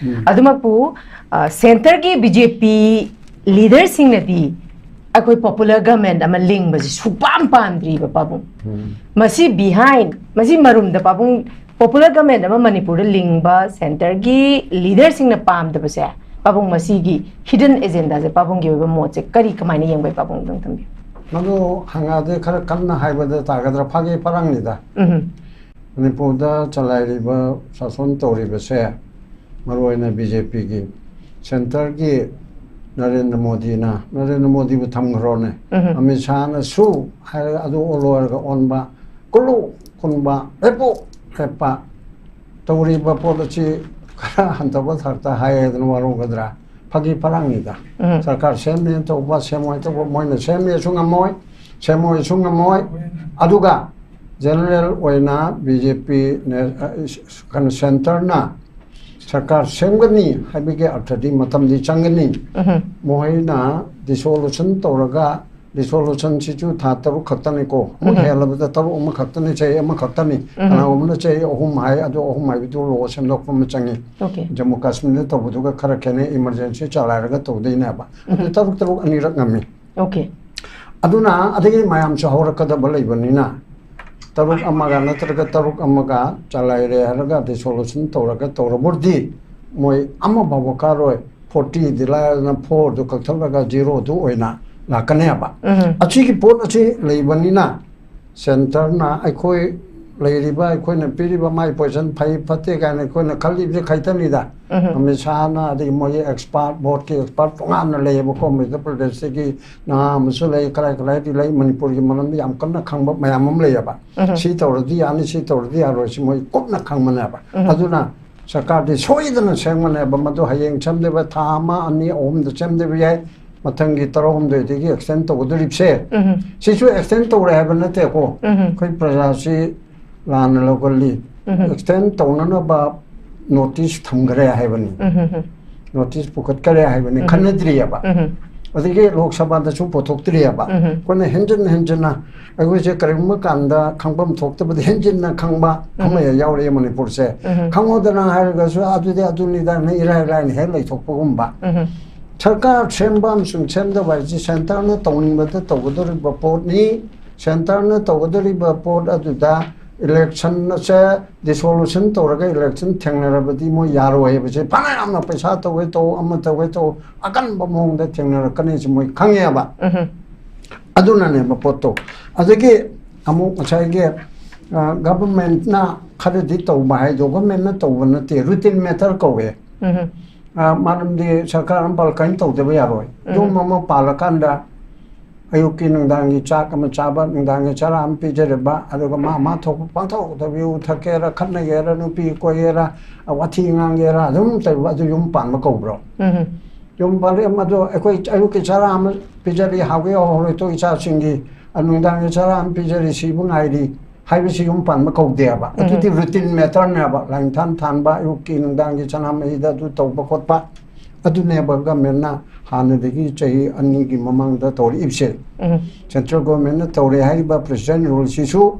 ꯑꯗꯨꯃꯛꯄꯨ, ꯑ, ꯁꯦꯟꯇꯔꯒꯤ BJP ꯂꯤꯗꯔꯁꯤꯡꯅꯗꯤ ꯑꯩꯈꯣꯏ popular government ꯑꯃ ꯂꯤꯡꯕꯁꯤ ꯁꯨꯛꯄꯥꯝ ꯄꯥꯝꯗ꯭ꯔꯤꯕ ꯄꯥꯕꯨꯡ꯫ ꯃꯁꯤ behind, ꯃꯁꯤ ꯃꯔꯨꯝꯗ ꯄꯥꯕꯨꯡ, popular government ꯑꯃ ꯃꯅꯤꯄꯨꯔꯗ ꯂꯤꯡꯕ ꯁꯦꯟꯇꯔꯒꯤ ꯂꯤꯗꯔꯁꯤꯡꯅ ꯄꯥꯝꯗꯕꯁꯦ, ꯄꯥꯕꯨꯡ, ꯃꯁꯤꯒꯤ hidden agendaꯁꯦ, ꯄꯥꯕꯨꯡꯒꯤ ꯑꯣꯏꯕ ꯃꯣꯠꯁꯦ ꯀꯔꯤ, ꯀꯃꯥꯏꯅ ꯌꯦꯡꯕꯩ ꯄꯥꯕꯨꯡ ꯑꯗꯨꯝ ꯊꯝꯕꯤꯌꯨ꯫ ꯃꯗꯨ ꯍꯪꯉꯛꯑꯗꯤ ꯈꯔ ꯀꯟꯅ ꯍꯥꯏꯕꯗ ꯇꯥꯒꯗ꯭ꯔꯥ? ꯐꯥꯒꯤ ꯐꯔꯥꯡꯅꯤꯗ꯫ ꯎꯝ꯫ ꯃꯅꯤꯄꯨꯔꯗ ꯆꯂꯥꯏꯔꯤꯕ, ꯁꯥꯁꯣꯟ ꯇꯧꯔꯤꯕꯁꯦ, ꯃꯔꯨꯑꯣꯏꯅ ꯕꯤ ꯖꯦ ꯄꯤꯒꯤ, ꯁꯦꯟꯇꯔꯒꯤ ꯅꯔꯦꯟꯗ꯭ꯔ ꯃꯣꯗꯤꯅ, ꯅꯔꯦꯟꯗ꯭ꯔ ꯃꯣꯗꯤꯕꯨ ꯊꯝꯈ꯭ꯔꯣꯅꯦ, ꯎꯝ꯫ ꯑꯃꯤꯠ ꯁꯥꯍꯅꯁꯨ ꯍꯥꯏꯔꯒ ꯑꯗꯨ ꯑꯣꯜꯂꯣ ꯍꯥꯏꯔꯒ ꯑꯣꯟꯕ, ꯀꯨꯜꯂꯨ ꯀꯨꯟꯕ, ꯂꯦꯞꯄꯨ ꯂꯦꯞꯄ ꯇꯧꯔꯤꯕ ꯄꯣꯠ ꯑꯁꯤ ꯈꯔ ꯍꯟꯊꯕ ꯊꯥꯛꯇ ꯍꯥꯏ ꯍꯥꯏꯗꯅ ꯋꯥꯔꯧꯒꯗ꯭ꯔꯥ? ꯐꯥꯒꯤ ꯐꯔꯥꯡꯅꯤꯗ꯫ ꯎꯝ꯫ ꯁꯔꯀꯥꯔ ꯁꯦꯝꯃꯦꯅ ꯇꯧꯕ, ꯁꯦꯝꯃꯣꯏꯅ ꯇꯧꯕ, ꯃꯣꯏꯅ ꯁꯦꯝꯃꯦꯁꯨ ꯉꯝꯃꯣꯏ, ꯁꯦꯝꯃꯣꯏꯁꯨ ꯉꯝꯃꯣꯏ꯫ ꯑꯗꯨꯒ ꯖꯦꯅꯔꯦꯜ ꯑꯣꯏꯅ ꯕꯤ ꯖꯦ ꯄꯤ ꯅꯦ-, ꯑ, ꯀꯩꯅꯣ, ꯁꯦꯟꯇꯔꯅ ꯁꯔꯀꯥꯔ ꯁꯦꯝꯒꯅꯤ ꯍꯥꯏꯕꯒꯤ ꯑꯔꯊꯗꯤ ꯃꯇꯝꯗꯤ ꯆꯪꯒꯅꯤ꯫ ꯎꯝ꯫ ꯃꯈꯣꯏꯅ ꯗꯤꯁꯣꯂꯨꯁꯟ ꯇꯧꯔꯒ, ꯗꯤꯁꯣꯂꯨꯁꯟꯁꯤꯁꯨ ꯊꯥ ꯇꯔꯨꯛ ꯈꯛꯇꯅꯤꯀꯣ, ꯑꯃꯨꯛ ꯎꯝ꯫ ꯍꯦꯜꯂꯕꯗ ꯇꯔꯨꯛ ꯑꯃꯈꯛꯇꯅꯤ, ꯆꯍꯤ ꯑꯃꯈꯛꯇꯅꯤ꯫ ꯎꯝ꯫ ꯀꯅꯥꯒꯨꯝꯕꯅ ꯆꯍꯤ ꯑꯍꯨꯝ ꯍꯥꯏ, ꯑꯗꯨ ꯑꯍꯨꯝ ꯍꯥꯏꯕꯗꯨ ꯂꯣ ꯁꯦꯝꯗꯣꯛꯄ ꯑꯃ ꯆꯪꯉꯤ꯫ ꯑꯣꯀꯦ꯫ ꯖꯝꯃꯨ ꯀꯥꯁꯃꯤꯔꯗ ꯇꯧꯕꯗꯨꯒ ꯈꯔ ꯈꯦꯠꯅꯩ, ꯏꯃꯔꯖꯦꯟꯁꯤ ꯆꯂꯥꯏꯔꯒ ꯇꯧꯗꯣꯏꯅꯦꯕ꯫ ꯑꯗꯨ ꯎꯝ꯫ ꯇꯔꯨꯛ ꯇꯔꯨꯛ ꯑꯅꯤꯔꯛ ꯉꯝꯃꯤ꯫ ꯑꯣꯀꯦ꯫ ꯑꯗꯨꯅ ꯑꯗꯒꯤ ꯃꯌꯥꯝꯁꯨ ꯍꯧꯔꯛꯀꯗꯕ ꯂꯩꯕꯅꯤꯅ, ꯇꯔꯨꯛ ꯑꯃꯒ ꯅꯠꯇ꯭ꯔꯒ ꯇꯔꯨꯛ ꯑꯃꯒ ꯆꯂꯥꯏꯔꯦ ꯍꯥꯏꯔꯒ ꯗꯤꯁꯣꯂꯨꯁꯟ ꯇꯧꯔꯒ ꯇꯧꯔꯕꯨꯗꯤ ꯃꯣꯏ ꯑꯃ ꯐꯥꯎꯕ ꯀꯥꯔꯣꯏ꯫ ꯐꯣꯔꯇꯤꯗꯤ ꯂꯥꯏꯔꯗꯅ ꯐꯣꯔꯗꯨ ꯀꯛꯊꯠꯂꯒ ꯖꯤꯔꯣꯗꯨ ꯑꯣꯏꯅ ꯂꯥꯛꯀꯅꯦꯕ꯫ ꯎꯝ꯫ ꯑꯁꯤꯒꯤ ꯄꯣꯠ ꯑꯁꯤ ꯂꯩꯕꯅꯤꯅ ꯁꯦꯟꯇꯔꯅ ꯑꯩꯈꯣꯏ ꯂꯩꯔꯤꯕ, ꯑꯩꯈꯣꯏꯅ ꯄꯤꯔꯤꯕ ꯃꯥꯏ ꯄꯣꯖꯤꯁꯟ ꯐꯩ ꯐꯠꯇꯦ ꯀꯥꯏꯅ ꯑꯩꯈꯣꯏꯅ ꯈꯜꯂꯤꯕꯁꯦ ꯈꯛꯇꯅꯤꯗ꯫ ꯎꯝ꯫ ꯑꯃꯤꯠ ꯁꯥꯍꯅ, ꯑꯗꯒꯤ ꯃꯣꯏꯒꯤ ꯑꯦꯛꯁꯄꯥꯔꯠ, ꯕꯣꯔꯗꯀꯤ ꯑꯦꯛꯁꯄꯥꯔꯠ ꯇꯣꯉꯥꯟꯅ ꯂꯩꯌꯦꯕꯀꯣ, ꯃꯅꯤꯄꯨꯔ ꯄ꯭ꯔꯗꯦꯁꯇꯒꯤ ꯅꯍꯥ ꯑꯃꯁꯨ ꯂꯩ, ꯀꯔꯥꯏ ꯀꯔꯥꯏꯗꯤ ꯂꯩ, ꯃꯅꯤꯄꯨꯔꯒꯤ ꯃꯔꯝꯗ ꯌꯥꯝ ꯀꯟꯅ ꯈꯪꯕ ꯃꯌꯥꯝ ꯑꯃ ꯂꯩꯌꯦꯕ꯫ ꯎꯝ꯫ ꯁꯤ ꯇꯧꯔꯗꯤ ꯌꯥꯅꯤ, ꯁꯤ ꯇꯧꯔꯗꯤ ꯌꯥꯔꯣꯏ, ꯁꯤ ꯃꯣꯏ ꯀꯨꯞꯅ ꯈꯪꯕꯅꯦꯕ꯫ ꯎꯝ꯫ ꯑꯗꯨꯅ ꯁꯔꯀꯥꯔꯗꯤ ꯁꯣꯏꯗꯅ ꯁꯦꯝꯒꯅꯦꯕ꯫ ꯃꯗꯨ ꯍꯌꯦꯡ ꯁꯦꯝꯗꯕ, ꯊꯥ ꯑꯃ, ꯑꯅꯤ, ꯑꯍꯨꯝꯗ ꯁꯦꯝꯗꯕ ꯌꯥꯏ꯫ ꯃꯊꯪꯒꯤ ꯇꯔꯥꯍꯨꯝꯗꯣꯏꯗꯒꯤ ꯑꯦꯛꯁꯇꯦꯟ ꯇꯧꯒꯗꯧꯔꯤꯕꯁꯦ, ꯎꯝ꯫ ꯁꯤꯁꯨ ꯑꯦꯛꯁꯇꯦꯟ ꯇꯧꯔꯦ ꯍꯥꯏꯕ ꯅꯠꯇꯦꯀꯣ꯫ ꯎꯝ꯫ ꯑꯩꯈꯣꯏ ꯄ꯭ꯔꯖꯥꯁꯤ ꯂꯥꯟꯅ ꯂꯧꯒꯜꯂꯤ꯫ ꯎꯝ꯫ ꯑꯦꯛꯁꯇꯦꯟ ꯇꯧꯅꯅꯕ ꯅꯣꯇꯤꯁ ꯊꯝꯈ꯭ꯔꯦ ꯍꯥꯏꯕꯅꯤ꯫ ꯎꯝ꯫ ꯅꯣꯇꯤꯁ ꯄꯨꯈꯠꯈꯔꯦ ꯍꯥꯏꯕꯅꯤ, ꯎꯝ꯫ ꯈꯟꯅꯗ꯭ꯔꯤꯑꯕ꯫ ꯎꯝ꯫ ꯑꯗꯒꯤ ꯂꯣꯛ ꯁꯚꯥꯗꯁꯨ ꯄꯨꯊꯣꯛꯇ꯭ꯔꯤꯑꯕ꯫ ꯎꯝ꯫ ꯑꯩꯈꯣꯏꯅ ꯍꯦꯟꯖꯤꯟ ꯍꯦꯟꯖꯤꯟꯅ, ꯑꯩꯈꯣꯏꯁꯦ ꯀꯔꯤꯒꯨꯝꯕ ꯀꯥꯟꯗ ꯈꯪꯐꯝ ꯊꯣꯛꯇꯕꯗ ꯍꯦꯟꯖꯤꯟꯅ ꯈꯪꯕ ꯎꯝ꯫ ꯑꯃ ꯍꯦꯛ ꯌꯥꯎꯔꯛꯑꯦ ꯃꯅꯤꯄꯨꯔꯁꯦ꯫ ꯎꯝ꯫ ꯈꯪꯍꯧꯗꯅ ꯍꯥꯏꯔꯒꯁꯨ ꯑꯗꯨꯗꯤ ꯑꯗꯨꯅꯤꯗꯅ ꯏꯔꯥꯏ ꯂꯥꯏꯅ ꯍꯦꯛ ꯂꯩꯊꯣꯛꯄꯒꯨꯝꯕ꯫ ꯎꯝ꯫ ꯁꯔꯀꯥꯔ ꯁꯦꯝꯕ ꯑꯃꯁꯨꯡ ꯁꯦꯝꯗꯕ ꯍꯥꯏꯁꯤ ꯁꯦꯟꯇꯔꯅ ꯇꯧꯅꯤꯡꯕꯗ ꯇꯧꯒꯗꯧꯔꯤꯕ ꯄꯣꯠꯅꯤ꯫ ꯁꯦꯟꯇꯔꯅ ꯇꯧꯒꯗꯧꯔꯤꯕ ꯄꯣꯠ ꯑꯗꯨꯗ ꯏꯂꯦꯛꯁꯟ ꯑꯁꯦ ꯗꯤꯁꯣꯂꯨꯁꯟ ꯇꯧꯔꯒ ꯏꯂꯦꯛꯁꯟ ꯊꯦꯡꯅꯔꯕꯗꯤ ꯃꯣꯏ ꯌꯥꯔꯣꯏ ꯍꯥꯏꯕꯁꯦ, ꯐꯅ ꯌꯥꯝꯅ ꯄꯩꯁꯥ ꯇꯧꯋꯦ ꯇꯧ, ꯑꯃ ꯇꯧꯋꯦ ꯇꯧ, ꯑꯀꯟꯕ ꯃꯑꯣꯡꯗ ꯊꯦꯡꯅꯔꯛꯀꯅꯤꯁꯤ ꯃꯣꯏ ꯈꯪꯉꯦꯕ꯫ ꯎꯝ꯫ ꯑꯗꯨꯅꯅꯦꯕ ꯄꯣꯠꯇꯣ꯫ ꯑꯗꯒꯤ ꯑꯃꯨꯛ ꯉꯁꯥꯏꯒꯤ ꯒꯚꯔꯟꯃꯦꯟꯠꯅ ꯈꯔꯗꯤ ꯇꯧꯕ ꯍꯥꯏꯗꯣ ꯒꯚꯔꯟꯃꯦꯟꯠꯅ ꯇꯧꯕ ꯅꯠꯇꯦ, ꯔꯨꯇꯤꯟ ꯃꯦꯇꯔ ꯀꯧꯋꯦ꯫ ꯃꯔꯝꯗꯤ ꯁꯔꯀꯥꯔ ꯑꯃ ꯄꯥꯜꯂꯀꯥꯟ ꯇꯧꯗꯕ ꯌꯥꯔꯣꯏ꯫ ꯌꯨꯝ ꯑꯃ ꯄꯥꯜꯂꯀꯥꯟꯗ ꯑꯌꯨꯛꯀꯤ ꯅꯨꯡꯗꯥꯡꯒꯤ ꯆꯥꯛ ꯑꯃ ꯆꯥꯕ, ꯅꯨꯡꯗꯥꯡꯒꯤ ꯆꯔꯥ ꯑꯃ ꯄꯤꯖꯔꯕ, ꯑꯗꯨꯒ ꯃꯥ ꯃꯥ ꯊꯣꯛꯄ ꯄꯪꯊꯛꯇꯕ, ꯌꯨ ꯊꯛꯀꯦꯔꯥ, ꯈꯠꯅꯒꯦꯔꯥ, ꯅꯨꯄꯤ ꯀꯣꯏꯒꯦꯔꯥ, ꯋꯥꯊꯤ ꯉꯥꯡꯒꯦꯔꯥ, ꯑꯗꯨꯝ ꯇꯧꯕ, ꯑꯗꯨ ꯌꯨꯝ ꯄꯥꯟꯕ ꯀꯧꯕ꯭ꯔꯣ? ꯌꯨꯝ ꯄꯥꯜꯂꯛꯑꯦ, ꯃꯗꯣ ꯑꯩꯈꯣꯏ ꯑꯌꯨꯛꯀꯤ ꯆꯔꯥ ꯑꯃ ꯄꯤꯖꯔꯤ, ꯍꯥꯎꯒꯦ ꯍꯧꯔꯣꯏ ꯇꯣ ꯏꯆꯥꯁꯤꯡꯒꯤ, ꯑ, ꯅꯨꯡꯗꯥꯡꯒꯤ ꯆꯔꯥ ꯑꯃ ꯄꯤꯖꯔꯤ, ꯁꯤꯕꯨ ꯉꯥꯏꯔꯤ ꯍꯥꯏꯕꯁꯤ ꯌꯨꯝ ꯄꯥꯟꯕ ꯀꯧꯗꯦꯕ꯫ ꯑꯗꯨꯗꯤ ꯔꯨꯇꯤꯟ ꯃꯦꯇꯔꯅꯦꯕ꯫ ꯂꯥꯡꯊꯥꯟ ꯊꯥꯟꯕ, ꯑꯌꯨꯛꯀꯤ ꯅꯨꯡꯗꯥꯡꯒꯤ ꯆꯅꯥ ꯃꯍꯤꯗ ꯑꯗꯨ ꯇꯧꯕ ꯈꯣꯠꯄ, ꯑꯗꯨꯅꯦꯕ ꯒꯚꯔꯟꯃꯦꯟꯠꯅ ꯍꯥꯟꯅꯗꯒꯤ ꯆꯍꯤ ꯑꯅꯤꯒꯤ ꯃꯃꯥꯡꯗ ꯇꯧꯔꯛꯏꯕꯁꯦ꯫ ꯁꯦꯟꯇ꯭ꯔꯦꯜ ꯒꯚꯔꯟꯃꯦꯟꯠꯅ ꯇꯧꯔꯦ ꯍꯥꯏꯔꯤꯕ ꯄ꯭ꯔꯦꯁꯤꯗꯦꯟꯠ ꯔꯨꯜꯁꯤꯁꯨ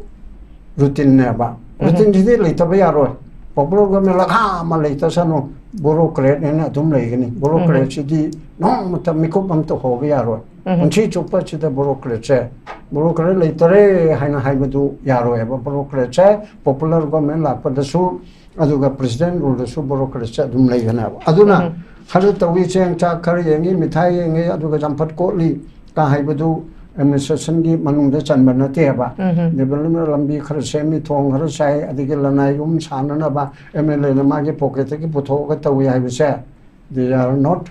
ꯔꯨꯇꯤꯟꯅꯦꯕ꯫ ꯔꯨꯇꯤꯟꯁꯤꯗꯤ ꯂꯩꯇꯕ ꯌꯥꯔꯣꯏ꯫ ꯄꯣꯄꯨꯂꯔ ꯒꯚꯔꯟꯃꯦꯟꯠ ꯂꯈꯥ ꯑꯃ ꯂꯩꯇꯁꯅꯨ, ꯕ꯭ꯌꯨꯔꯣꯀ꯭ꯔꯦꯠ ꯍꯥꯏꯅ ꯑꯗꯨꯝ ꯂꯩꯒꯅꯤ꯫ ꯕ꯭ꯌꯨꯔꯣꯀ꯭ꯔꯦꯠꯁꯤꯗꯤ ꯅꯣꯡꯃꯇ ꯃꯤꯀꯨꯞ ꯑꯃꯇ ꯍꯣꯕ ꯌꯥꯔꯣꯏ꯫ ꯄꯨꯟꯁꯤ ꯆꯨꯞꯄ ꯁꯤꯗ ꯕ꯭ꯌꯨꯔꯣꯀ꯭ꯔꯦꯠꯁꯦ, ꯕ꯭ꯌꯨꯔꯣꯀ꯭ꯔꯦꯠ ꯂꯩꯇꯔꯦ ꯍꯥꯏꯅ ꯍꯥꯏꯕꯗꯨ ꯌꯥꯔꯣꯏꯕ꯫ ꯕ꯭ꯌꯨꯔꯣꯀ꯭ꯔꯦꯠꯁꯦ ꯄꯣꯄꯨꯂꯔ ꯒꯚꯔꯟꯃꯦꯟꯠ ꯂꯥꯛꯄꯗꯁꯨ, ꯑꯗꯨꯒ ꯄ꯭ꯔꯦꯁꯤꯗꯦꯟꯠ ꯔꯨꯜꯗꯁꯨ ꯕ꯭ꯌꯨꯔꯣꯀ꯭ꯔꯦꯠꯁꯦ ꯑꯗꯨꯝ ꯂꯩꯒꯅꯦꯕ꯫ ꯑꯗꯨꯅ ꯈꯔ ꯇꯧꯏ, ꯆꯦꯡ ꯆꯥꯛ ꯈꯔ ꯌꯦꯡꯉꯤ, ꯃꯤꯊꯥꯏ ꯌꯦꯡꯉꯤ, ꯑꯗꯨꯒ ꯆꯝꯐꯨꯠ ꯀꯣꯠꯂꯤ ꯀ ꯍꯥꯏꯕꯗꯨ ꯑꯦꯗꯃꯤꯅꯤꯁꯇ꯭ꯔꯦꯁꯟꯒꯤ ꯃꯅꯨꯡꯗ ꯆꯟꯕ ꯅꯠꯇꯦꯕ꯫ ꯗꯤꯕꯦꯂꯞꯃꯦꯟꯠ ꯂꯝꯕꯤ ꯈꯔ ꯁꯦꯝꯃꯤ, ꯊꯣꯡ ꯈꯔ ꯁꯥꯏ, ꯑꯗꯒꯤ ꯂꯅꯥꯏ ꯌꯨꯝ ꯁꯥꯅꯅꯕ ꯑꯦꯝ ꯑꯦꯜ ꯑꯦꯅ ꯃꯥꯒꯤ ꯄꯣꯀꯦꯠꯇꯒꯤ ꯄꯨꯊꯣꯛꯑꯒ ꯇꯧꯏ ꯍꯥꯏꯕꯁꯦ, they are not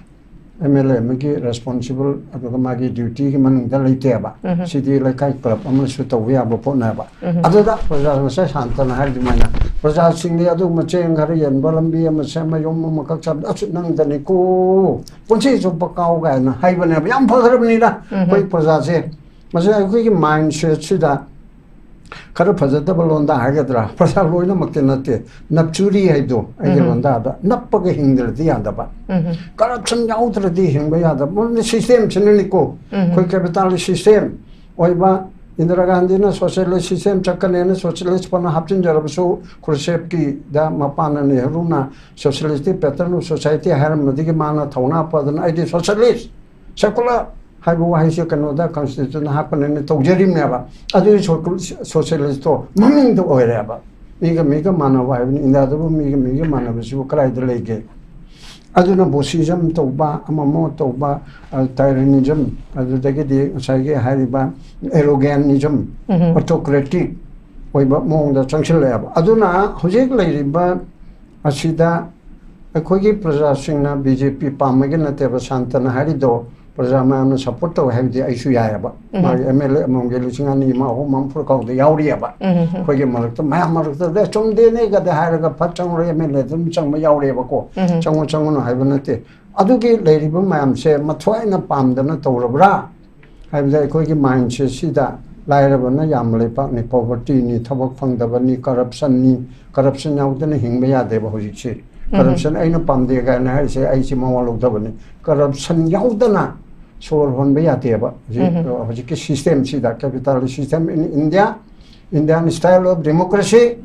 M L ꯑꯦ ꯑꯃꯒꯤ ꯔꯦꯁꯄꯣꯟꯁꯤꯕꯜ, ꯑꯗꯨꯒ ꯃꯥꯒꯤ ꯗ꯭ꯌꯨꯇꯤꯒꯤ ꯃꯅꯨꯡꯗ ꯂꯩꯇꯦꯕ꯫ ꯁꯤꯗꯤ ꯂꯩꯀꯥꯏ ꯀ꯭ꯂꯕ ꯑꯃꯅꯁꯨ ꯇꯧꯕ ꯌꯥꯕ ꯄꯣꯠꯅꯦꯕ꯫ ꯑꯗꯨꯗ ꯄ꯭ꯔꯖꯥ, ꯉꯁꯥꯏ ꯁꯥꯟꯇꯅ ꯍꯥꯏ ꯑꯗꯨꯃꯥꯏꯅ, ꯄ꯭ꯔꯖꯥꯁꯤꯡꯗꯤ ꯑꯗꯨꯒꯨꯝꯕ ꯆꯦꯡ ꯈꯔ ꯌꯦꯟꯕ, ꯂꯝꯕꯤ ꯑꯃ ꯁꯦꯝꯕ, ꯌꯨꯝ ꯑꯃꯈꯛ ꯁꯥꯕꯗ ꯑꯁꯨ ꯅꯪꯗꯅꯤꯀꯣ, ꯄꯨꯟꯁꯤ ꯆꯨꯞꯄ ꯀꯥꯎ ꯀꯥꯏꯅ ꯍꯥꯏꯕꯅꯦꯕ꯫ ꯌꯥꯝ ꯐꯈ꯭ꯔꯕꯅꯤꯗ ꯑꯩꯈꯣꯏ ꯄ꯭ꯔꯖꯥꯁꯦ꯫ ꯃꯁꯤ ꯑꯩꯈꯣꯏꯒꯤ ꯃꯥꯏꯟ ꯁꯦꯠꯁꯤꯗ ꯈꯔ ꯐꯖꯗꯕ ꯂꯣꯟꯗꯥ ꯍꯥꯏꯒꯗ꯭ꯔꯥ, ꯄ꯭ꯔꯖꯥ ꯂꯣꯏꯅꯃꯛꯇꯤ ꯅꯠꯇꯦ, ꯅꯞꯆꯨꯔꯤ ꯍꯥꯏꯗꯣ ꯑꯩꯒꯤ ꯂꯣꯟꯗꯥꯗ, ꯅꯞꯄꯒ ꯍꯤꯡꯗ꯭ꯔꯗꯤ ꯌꯥꯗꯕ, ꯀꯔꯞꯁꯟ ꯌꯥꯎꯗ꯭ꯔꯗꯤ ꯍꯤꯡꯕ ꯌꯥꯗꯕ꯫ ꯃꯔꯝꯗꯤ ꯁꯤꯁꯇꯦꯝꯁꯤꯅꯅꯤꯀꯣ, ꯑꯩꯈꯣꯏ ꯀꯦꯄꯤꯇꯥꯂꯤꯁ ꯁꯤꯁꯇꯦꯝ ꯑꯣꯏꯕ, ꯏꯟꯗꯤꯔꯥ ꯒꯥꯟꯙꯤꯅ ꯁꯣꯁꯤꯌꯦꯂꯤꯁ ꯁꯤꯁꯇꯦꯝ ꯆꯠꯀꯅꯦꯅ ꯁꯣꯁꯤꯌꯦꯂꯤꯁ ꯐꯅ ꯍꯥꯞꯆꯤꯟꯖꯔꯕꯁꯨ, ꯈ꯭ꯔꯨꯁꯦꯞꯀꯤꯗ ꯃꯄꯥꯅ ꯅꯦꯍꯔꯨꯅ socialistic pattern of society ꯍꯥꯏꯔꯝꯕꯗꯒꯤ ꯃꯥꯅ ꯊꯧꯅꯥ ꯐꯗꯅ ꯑꯩꯗꯤ ꯁꯣꯁꯤꯌꯦꯂꯤꯁ, ꯁꯦꯀꯨꯂꯔ ꯍꯥꯏꯕ ꯋꯥꯍꯩꯁꯦ ꯀꯩꯅꯣꯗ ꯀꯟꯁꯇꯤꯇ꯭ꯌꯨꯁꯟ ꯍꯥꯞꯀꯅꯦꯅ ꯇꯧꯖꯔꯤꯕꯅꯦꯕ꯫ ꯑꯗꯨꯒꯤ ꯁꯣ-, ꯁꯣꯁꯤꯌꯦꯂꯤꯁꯇꯣ ꯃꯃꯤꯡꯗ ꯑꯣꯏꯔꯦꯕ꯫ ꯃꯤꯒ ꯃꯤꯒ ꯃꯥꯟꯅꯕ ꯍꯥꯏꯕꯅꯤ, ꯏꯟꯗꯤꯌꯥꯗꯕꯨ ꯃꯤꯒ ꯃꯤꯒ ꯃꯥꯟꯅꯕꯁꯤꯕꯨ ꯀꯗꯥꯏꯗ ꯂꯩꯒꯦ? ꯑꯗꯨꯅ ꯕꯣꯁꯤꯖꯝ ꯇꯧꯕ, ꯑꯃ ꯑꯃ ꯇꯧꯕ, ꯑ, ꯇꯥꯏꯔꯦꯅꯤꯖꯝ, ꯑꯗꯨꯗꯒꯤꯗꯤ ꯉꯁꯥꯏꯒꯤ ꯍꯥꯏꯔꯤꯕ ꯑꯦꯔꯣꯒꯦꯟꯅꯤꯖꯝ, ꯎꯝ. ꯑꯣꯇꯣꯀ꯭ꯔꯦꯇꯤꯛ ꯑꯣꯏꯕ ꯃꯑꯣꯡꯗ ꯆꯪꯁꯤꯜꯂꯛꯑꯦꯕ꯫ ꯑꯗꯨꯅ ꯍꯧꯖꯤꯛ ꯂꯩꯔꯤꯕ ꯑꯁꯤꯗ ꯑꯩꯈꯣꯏꯒꯤ ꯄ꯭ꯔꯖꯥꯁꯤꯡꯅ ꯕꯤ ꯖꯦ ꯄꯤ ꯄꯥꯝꯕꯒꯤ ꯅꯠꯇꯦꯕ ꯁꯥꯟꯇꯅ ꯍꯥꯏꯔꯤꯗꯣ, ꯄ꯭ꯔꯖꯥ ꯃꯌꯥꯝꯅ ꯁꯞꯄꯣꯔꯠ ꯇꯧꯋꯦ ꯍꯥꯏꯕꯗꯤ ꯑꯩꯁꯨ ꯌꯥꯏꯑꯕ꯫ ꯎꯝ. ꯃꯥꯒꯤ ꯑꯦꯝ ꯑꯦꯜ ꯑꯦ ꯑꯃꯃꯝꯒꯤ ꯂꯤꯁꯤꯡ ꯑꯅꯤ ꯑꯃ ꯑꯍꯨꯝ ꯑꯃ ꯐꯨꯔ ꯀꯥꯎꯗ ꯌꯥꯎꯔꯤꯑꯕ꯫ ꯎꯝ. ꯑꯩꯈꯣꯏꯒꯤ ꯃꯔꯛꯇ ꯃꯌꯥꯝ ꯃꯔꯛꯇ "ꯑꯦ, ꯆꯨꯝꯗꯦꯅꯦ" ꯀꯗ ꯍꯥꯏꯔꯒ ꯐꯠ ꯆꯪꯉꯨꯔꯦ, ꯑꯦꯝ ꯑꯦꯜ ꯑꯦ ꯑꯗꯨꯝ ꯆꯪꯕ ꯌꯥꯎꯔꯤꯑꯕꯀꯣ꯫ ꯎꯝ. ꯆꯪꯉꯨ ꯆꯪꯉꯨꯅꯨ ꯍꯥꯏꯕ ꯅꯠꯇꯦ꯫ ꯑꯗꯨꯒꯤ ꯂꯩꯔꯤꯕ ꯃꯌꯥꯝꯁꯦ ꯃꯊ꯭ꯋꯥꯏꯅ ꯄꯥꯝꯗꯅ ꯇꯧꯔꯕ꯭ꯔꯥ ꯍꯥꯏꯕꯗ, ꯑꯩꯈꯣꯏꯒꯤ ꯃꯥꯏꯟꯁꯦ ꯁꯤꯗ ꯂꯥꯏꯔꯕꯅ ꯌꯥꯝꯕ ꯂꯩꯄꯥꯛꯅꯤ, ꯄꯣꯚꯔꯇꯤꯅꯤ, ꯊꯕꯛ ꯐꯪꯗꯕꯅꯤ, ꯀꯔꯞꯁꯟꯅꯤ, ꯀꯔꯞꯁꯟ ꯌꯥꯎꯗꯅ ꯍꯤꯡꯕ ꯌꯥꯗꯦꯕ ꯍꯧꯖꯤꯛꯁꯤ꯫ ꯀꯔꯞꯁꯟ ꯑꯩꯅ ꯄꯥꯝꯗꯦ ꯀꯥꯏꯅ ꯍꯥꯏꯔꯤꯁꯦ ꯑꯩꯁꯦ ꯃꯋꯥ ꯂꯧꯗꯕꯅꯤ꯫ ꯀꯔꯞꯁꯟ ꯌꯥꯎꯗꯅ ꯁꯣꯔ ꯍꯣꯟꯕ ꯌꯥꯗꯦꯕ ꯍꯧꯖꯤꯛ, ꯍꯧꯖꯤꯛꯀꯤ ꯁꯤꯁꯇꯦꯝꯁꯤꯗ, capitalist system in India, Indian style of democracy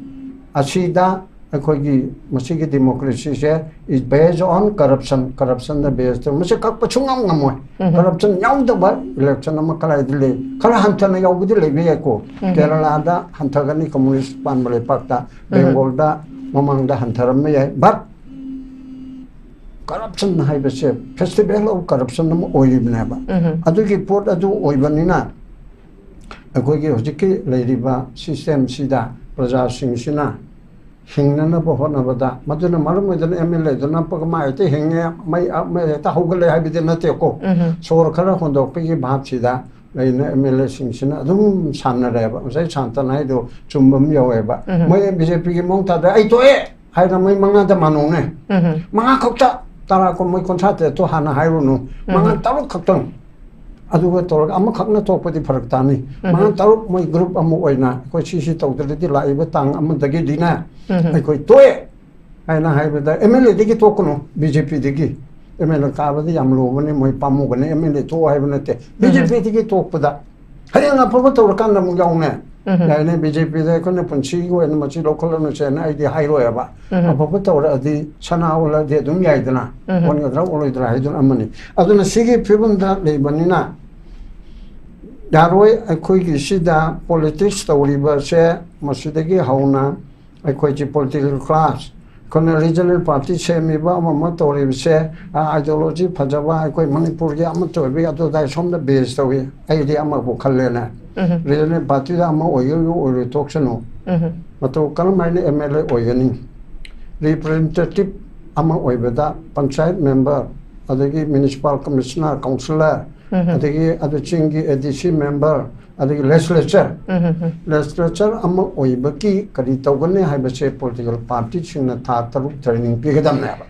ꯑꯁꯤꯗ ꯑꯩꯈꯣꯏꯒꯤ ꯃꯁꯤꯒꯤ ꯗꯦꯃꯣꯀ꯭ꯔꯦꯁꯤꯁꯦ is based on corruption, ꯀꯔꯞꯁꯟꯗ ꯕꯦꯁ ꯇꯧ꯫ ꯃꯁꯤ ꯀꯛꯄ ꯁꯨꯡꯉꯝ ꯉꯝꯃꯣꯏ꯫ ꯀꯔꯞꯁꯟ ꯌꯥꯎꯗꯕ ꯏꯂꯦꯛꯁꯟ ꯑꯃ ꯀꯗꯥꯏꯗ ꯂꯩ? ꯈꯔ ꯍꯟꯊꯅ ꯌꯥꯎꯕꯗꯤ ꯂꯩꯕ ꯌꯥꯏꯀꯣ꯫ ꯀꯦꯔꯂꯥꯗ ꯍꯟꯊꯒꯅꯤ, ꯀꯝꯃꯨꯅꯤꯁ ꯄꯥꯟꯕ ꯂꯩꯄꯥꯛꯇ꯫ ꯕꯦꯡꯒꯣꯜꯗ ꯃꯃꯥꯡꯗ ꯍꯟꯊꯔꯝꯕ ꯌꯥꯏ, but ꯀꯔꯞꯁꯟ ꯍꯥꯏꯕꯁꯦ festival of corruption ꯑꯃ ꯑꯣꯏꯔꯤꯕꯅꯦꯕ꯫ ꯑꯗꯨꯒꯤ ꯄꯣꯠ ꯑꯗꯨ ꯑꯣꯏꯕꯅꯤꯅ ꯑꯩꯈꯣꯏꯒꯤ ꯍꯧꯖꯤꯛꯀꯤ ꯂꯩꯔꯤꯕ ꯁꯤꯁꯇꯦꯝꯁꯤꯗ ꯄ꯭ꯔꯖꯥꯁꯤꯡꯁꯤꯅ ꯍꯤꯡꯅꯅꯕ ꯍꯣꯠꯅꯕꯗ, ꯃꯗꯨꯅ ꯃꯔꯝ ꯑꯣꯏꯗꯨꯅ ꯑꯦꯝ ꯑꯦꯜ ꯑꯦꯗꯨꯅ ꯄꯒ ꯃꯥ ꯍꯦꯛꯇ ꯍꯤꯡꯉꯦ, ꯃꯩ, ꯃꯩ ꯍꯦꯛꯇ ꯍꯧꯒꯠꯂꯦ ꯍꯥꯏꯕꯗꯤ ꯅꯠꯇꯦꯀꯣ꯫ ꯁꯣꯔ ꯈꯔ ꯍꯣꯟꯗꯣꯛꯄꯒꯤ ꯚꯥꯞꯁꯤꯗ ꯂꯩꯅ ꯑꯦꯝ ꯑꯦꯜ ꯑꯦꯁꯤꯡꯁꯤꯅ ꯑꯗꯨꯝ ꯁꯥꯟꯅꯔꯦꯕ꯫ ꯉꯁꯥꯏ ꯁꯥꯟꯇꯅ ꯍꯥꯏꯗꯣ ꯆꯨꯝꯕ ꯑꯃ ꯌꯧꯋꯦꯕ꯫ ꯃꯣꯏ ꯕꯤ ꯖꯦ ꯄꯤꯒꯤ ꯃꯑꯣꯡ ꯇꯥꯗ "ꯑꯩ ꯇꯣꯛꯑꯦ" ꯍꯥꯏꯅ ꯃꯣꯏ ꯃꯉꯥꯗ ꯃꯥꯟꯅꯧꯅꯦ꯫ ꯃꯉꯥ ꯈꯛꯇ, ꯇꯔꯥ ꯀꯨꯟ, ꯃꯣꯏ ꯀꯨꯟꯊ꯭ꯔꯥ ꯇꯔꯦꯠꯇꯣ ꯍꯥꯟꯅ ꯍꯥꯏꯔꯨꯅꯨ꯫ ꯃꯉꯥ ꯇꯔꯨꯛ ꯈꯛꯇꯪ꯫ ꯑꯗꯨꯒ ꯇꯧꯔꯒ ꯑꯃꯈꯛꯅ ꯊꯣꯛꯄꯗꯤ ꯐꯔꯛ ꯇꯥꯅꯤ꯫ ꯃꯉꯥ ꯇꯔꯨꯛ ꯃꯣꯏ ꯒ꯭ꯔꯨꯞ ꯑꯃ ꯑꯣꯏꯅ ꯑꯩꯈꯣꯏ ꯁꯤꯁꯤ ꯇꯧꯗ꯭ꯔꯗꯤ ꯂꯥꯛꯏꯕ ꯇꯥꯡ ꯑꯃꯗꯒꯤꯗꯤꯅꯦ ꯑꯩꯈꯣꯏ ꯇꯣꯛꯑꯦ ꯍꯥꯏꯅ ꯍꯥꯏꯕꯗ ꯑꯦꯝ ꯑꯦꯜ ꯑꯦꯗꯒꯤ ꯇꯣꯛꯀꯅꯨ, ꯕꯤ ꯖꯦ ꯄꯤꯗꯒꯤ꯫ ꯑꯦꯝ ꯑꯦꯜ ꯑꯦ ꯀꯥꯕꯗꯤ ꯌꯥꯝ ꯂꯨꯕꯅꯤ, ꯃꯣꯏ ꯄꯥꯝꯃꯨꯒꯅꯤ, ꯑꯦꯝ ꯑꯦꯜ ꯑꯦ ꯇꯣꯛꯑꯣ ꯍꯥꯏꯕ ꯅꯠꯇꯦ꯫ ꯕꯤ ꯖꯦ ꯄꯤꯗꯒꯤ ꯇꯣꯛꯄꯗ ꯍꯌꯦꯡ ꯑꯐꯕ ꯇꯧꯔꯀꯥꯟꯗ ꯑꯃꯨꯛ ꯌꯥꯎꯅꯦ꯫ ꯌꯥꯏꯅꯦ, ꯕꯤ ꯖꯦ ꯄꯤꯗ ꯑꯩꯈꯣꯏꯅ ꯄꯨꯟꯁꯤꯒꯤ ꯑꯣꯏꯅ ꯃꯁꯤ ꯂꯧꯈꯠꯂꯅꯨꯁꯦꯅ ꯑꯩꯗꯤ ꯍꯥꯏꯔꯣꯏꯕ꯫ ꯑꯐꯕ ꯇꯧꯔꯛꯑꯗꯤ ꯁꯅꯥ ꯑꯣꯜꯂꯗꯤ ꯑꯗꯨꯝ ꯌꯥꯏꯗꯅ, ꯑꯣꯟꯒꯗ꯭ꯔꯥ ꯑꯣꯜꯂꯣꯏꯗ꯭ꯔꯥ ꯍꯥꯏꯗꯨꯅ ꯑꯃꯅꯤ꯫ ꯑꯗꯨꯅ ꯁꯤꯒꯤ ꯐꯤꯕꯝꯗ ꯂꯩꯕꯅꯤꯅ ꯌꯥꯔꯣꯏ꯫ ꯑꯩꯈꯣꯏꯒꯤ ꯁꯤꯗ ꯄꯣꯂꯤꯇꯤꯛꯁ ꯇꯧꯔꯤꯕꯁꯦ ꯃꯁꯤꯗꯒꯤ ꯍꯧꯅ ꯑꯩꯈꯣꯏꯁꯤ ꯄꯣꯂꯤꯇꯤꯀꯦꯜ ꯀ꯭ꯂꯥꯁ, ꯑꯩꯈꯣꯏꯅ ꯔꯤꯖꯅꯦꯜ ꯄꯥꯔꯇꯤ ꯁꯦꯝꯃꯤꯕ ꯑꯃ ꯑꯃ ꯇꯧꯔꯤꯕꯁꯦ, ꯑꯥꯏꯗꯤꯌꯣꯂꯣꯖꯤ ꯐꯖꯕ, ꯑꯩꯈꯣꯏ ꯃꯅꯤꯄꯨꯔꯒꯤ ꯑꯃꯠꯇ ꯑꯣꯏꯕꯒꯤ ꯑꯗꯨꯗꯥꯏ ꯁꯣꯝꯗ ꯕꯦꯁ ꯇꯧꯏ, ꯑꯩꯗꯤ ꯑꯃꯕꯨ ꯈꯜꯂꯦꯅꯦ꯫ ꯔꯤꯖꯅꯦꯜ ꯄꯥꯔꯇꯤꯗ ꯑꯃ ꯑꯣꯏꯒꯦꯔꯥ ꯑꯣꯏꯔꯣꯏ ꯇꯣꯛꯁꯅꯨ, ꯃꯇꯧ ꯀꯔꯝ ꯍꯥꯏꯅ ꯑꯦꯝ ꯑꯦꯜ ꯑꯦ ꯑꯣꯏꯒꯅꯤ? ꯔꯤꯄ꯭ꯔꯖꯦꯟꯇꯦꯇꯤꯞ ꯑꯃ ꯑꯣꯏꯕꯗ ꯄꯟꯆꯥꯌꯠ ꯃꯦꯝꯕꯔ, ꯑꯗꯒꯤ ꯃ꯭ꯌꯨꯅꯤꯁꯤꯄꯥꯜ ꯀꯃꯤꯁꯅꯔ, ꯀꯥꯎꯟꯁꯤꯂꯔ, ꯑꯗꯒꯤ ꯑꯗꯨ ꯆꯤꯡꯒꯤ ꯑꯦ ꯗꯤ ꯁꯤ ꯃꯦꯝꯕꯔ, ꯑꯗꯒꯤ ꯂꯦꯖꯤꯁꯂꯦꯆꯔ, ꯂꯦꯖꯤꯁꯂꯦꯆꯔ ꯑꯃ ꯑꯣꯏꯕꯒꯤ ꯀꯔꯤ ꯇꯧꯒꯅꯤ ꯍꯥꯏꯕꯁꯦ ꯄꯣꯂꯤꯇꯤꯀꯦꯜ ꯄꯥꯔꯇꯤꯁꯤꯡꯅ ꯊꯥ ꯇꯔꯨꯛ ꯇ꯭ꯔꯦꯅꯤꯡ ꯄꯤꯒꯗꯕꯅꯦꯕ꯫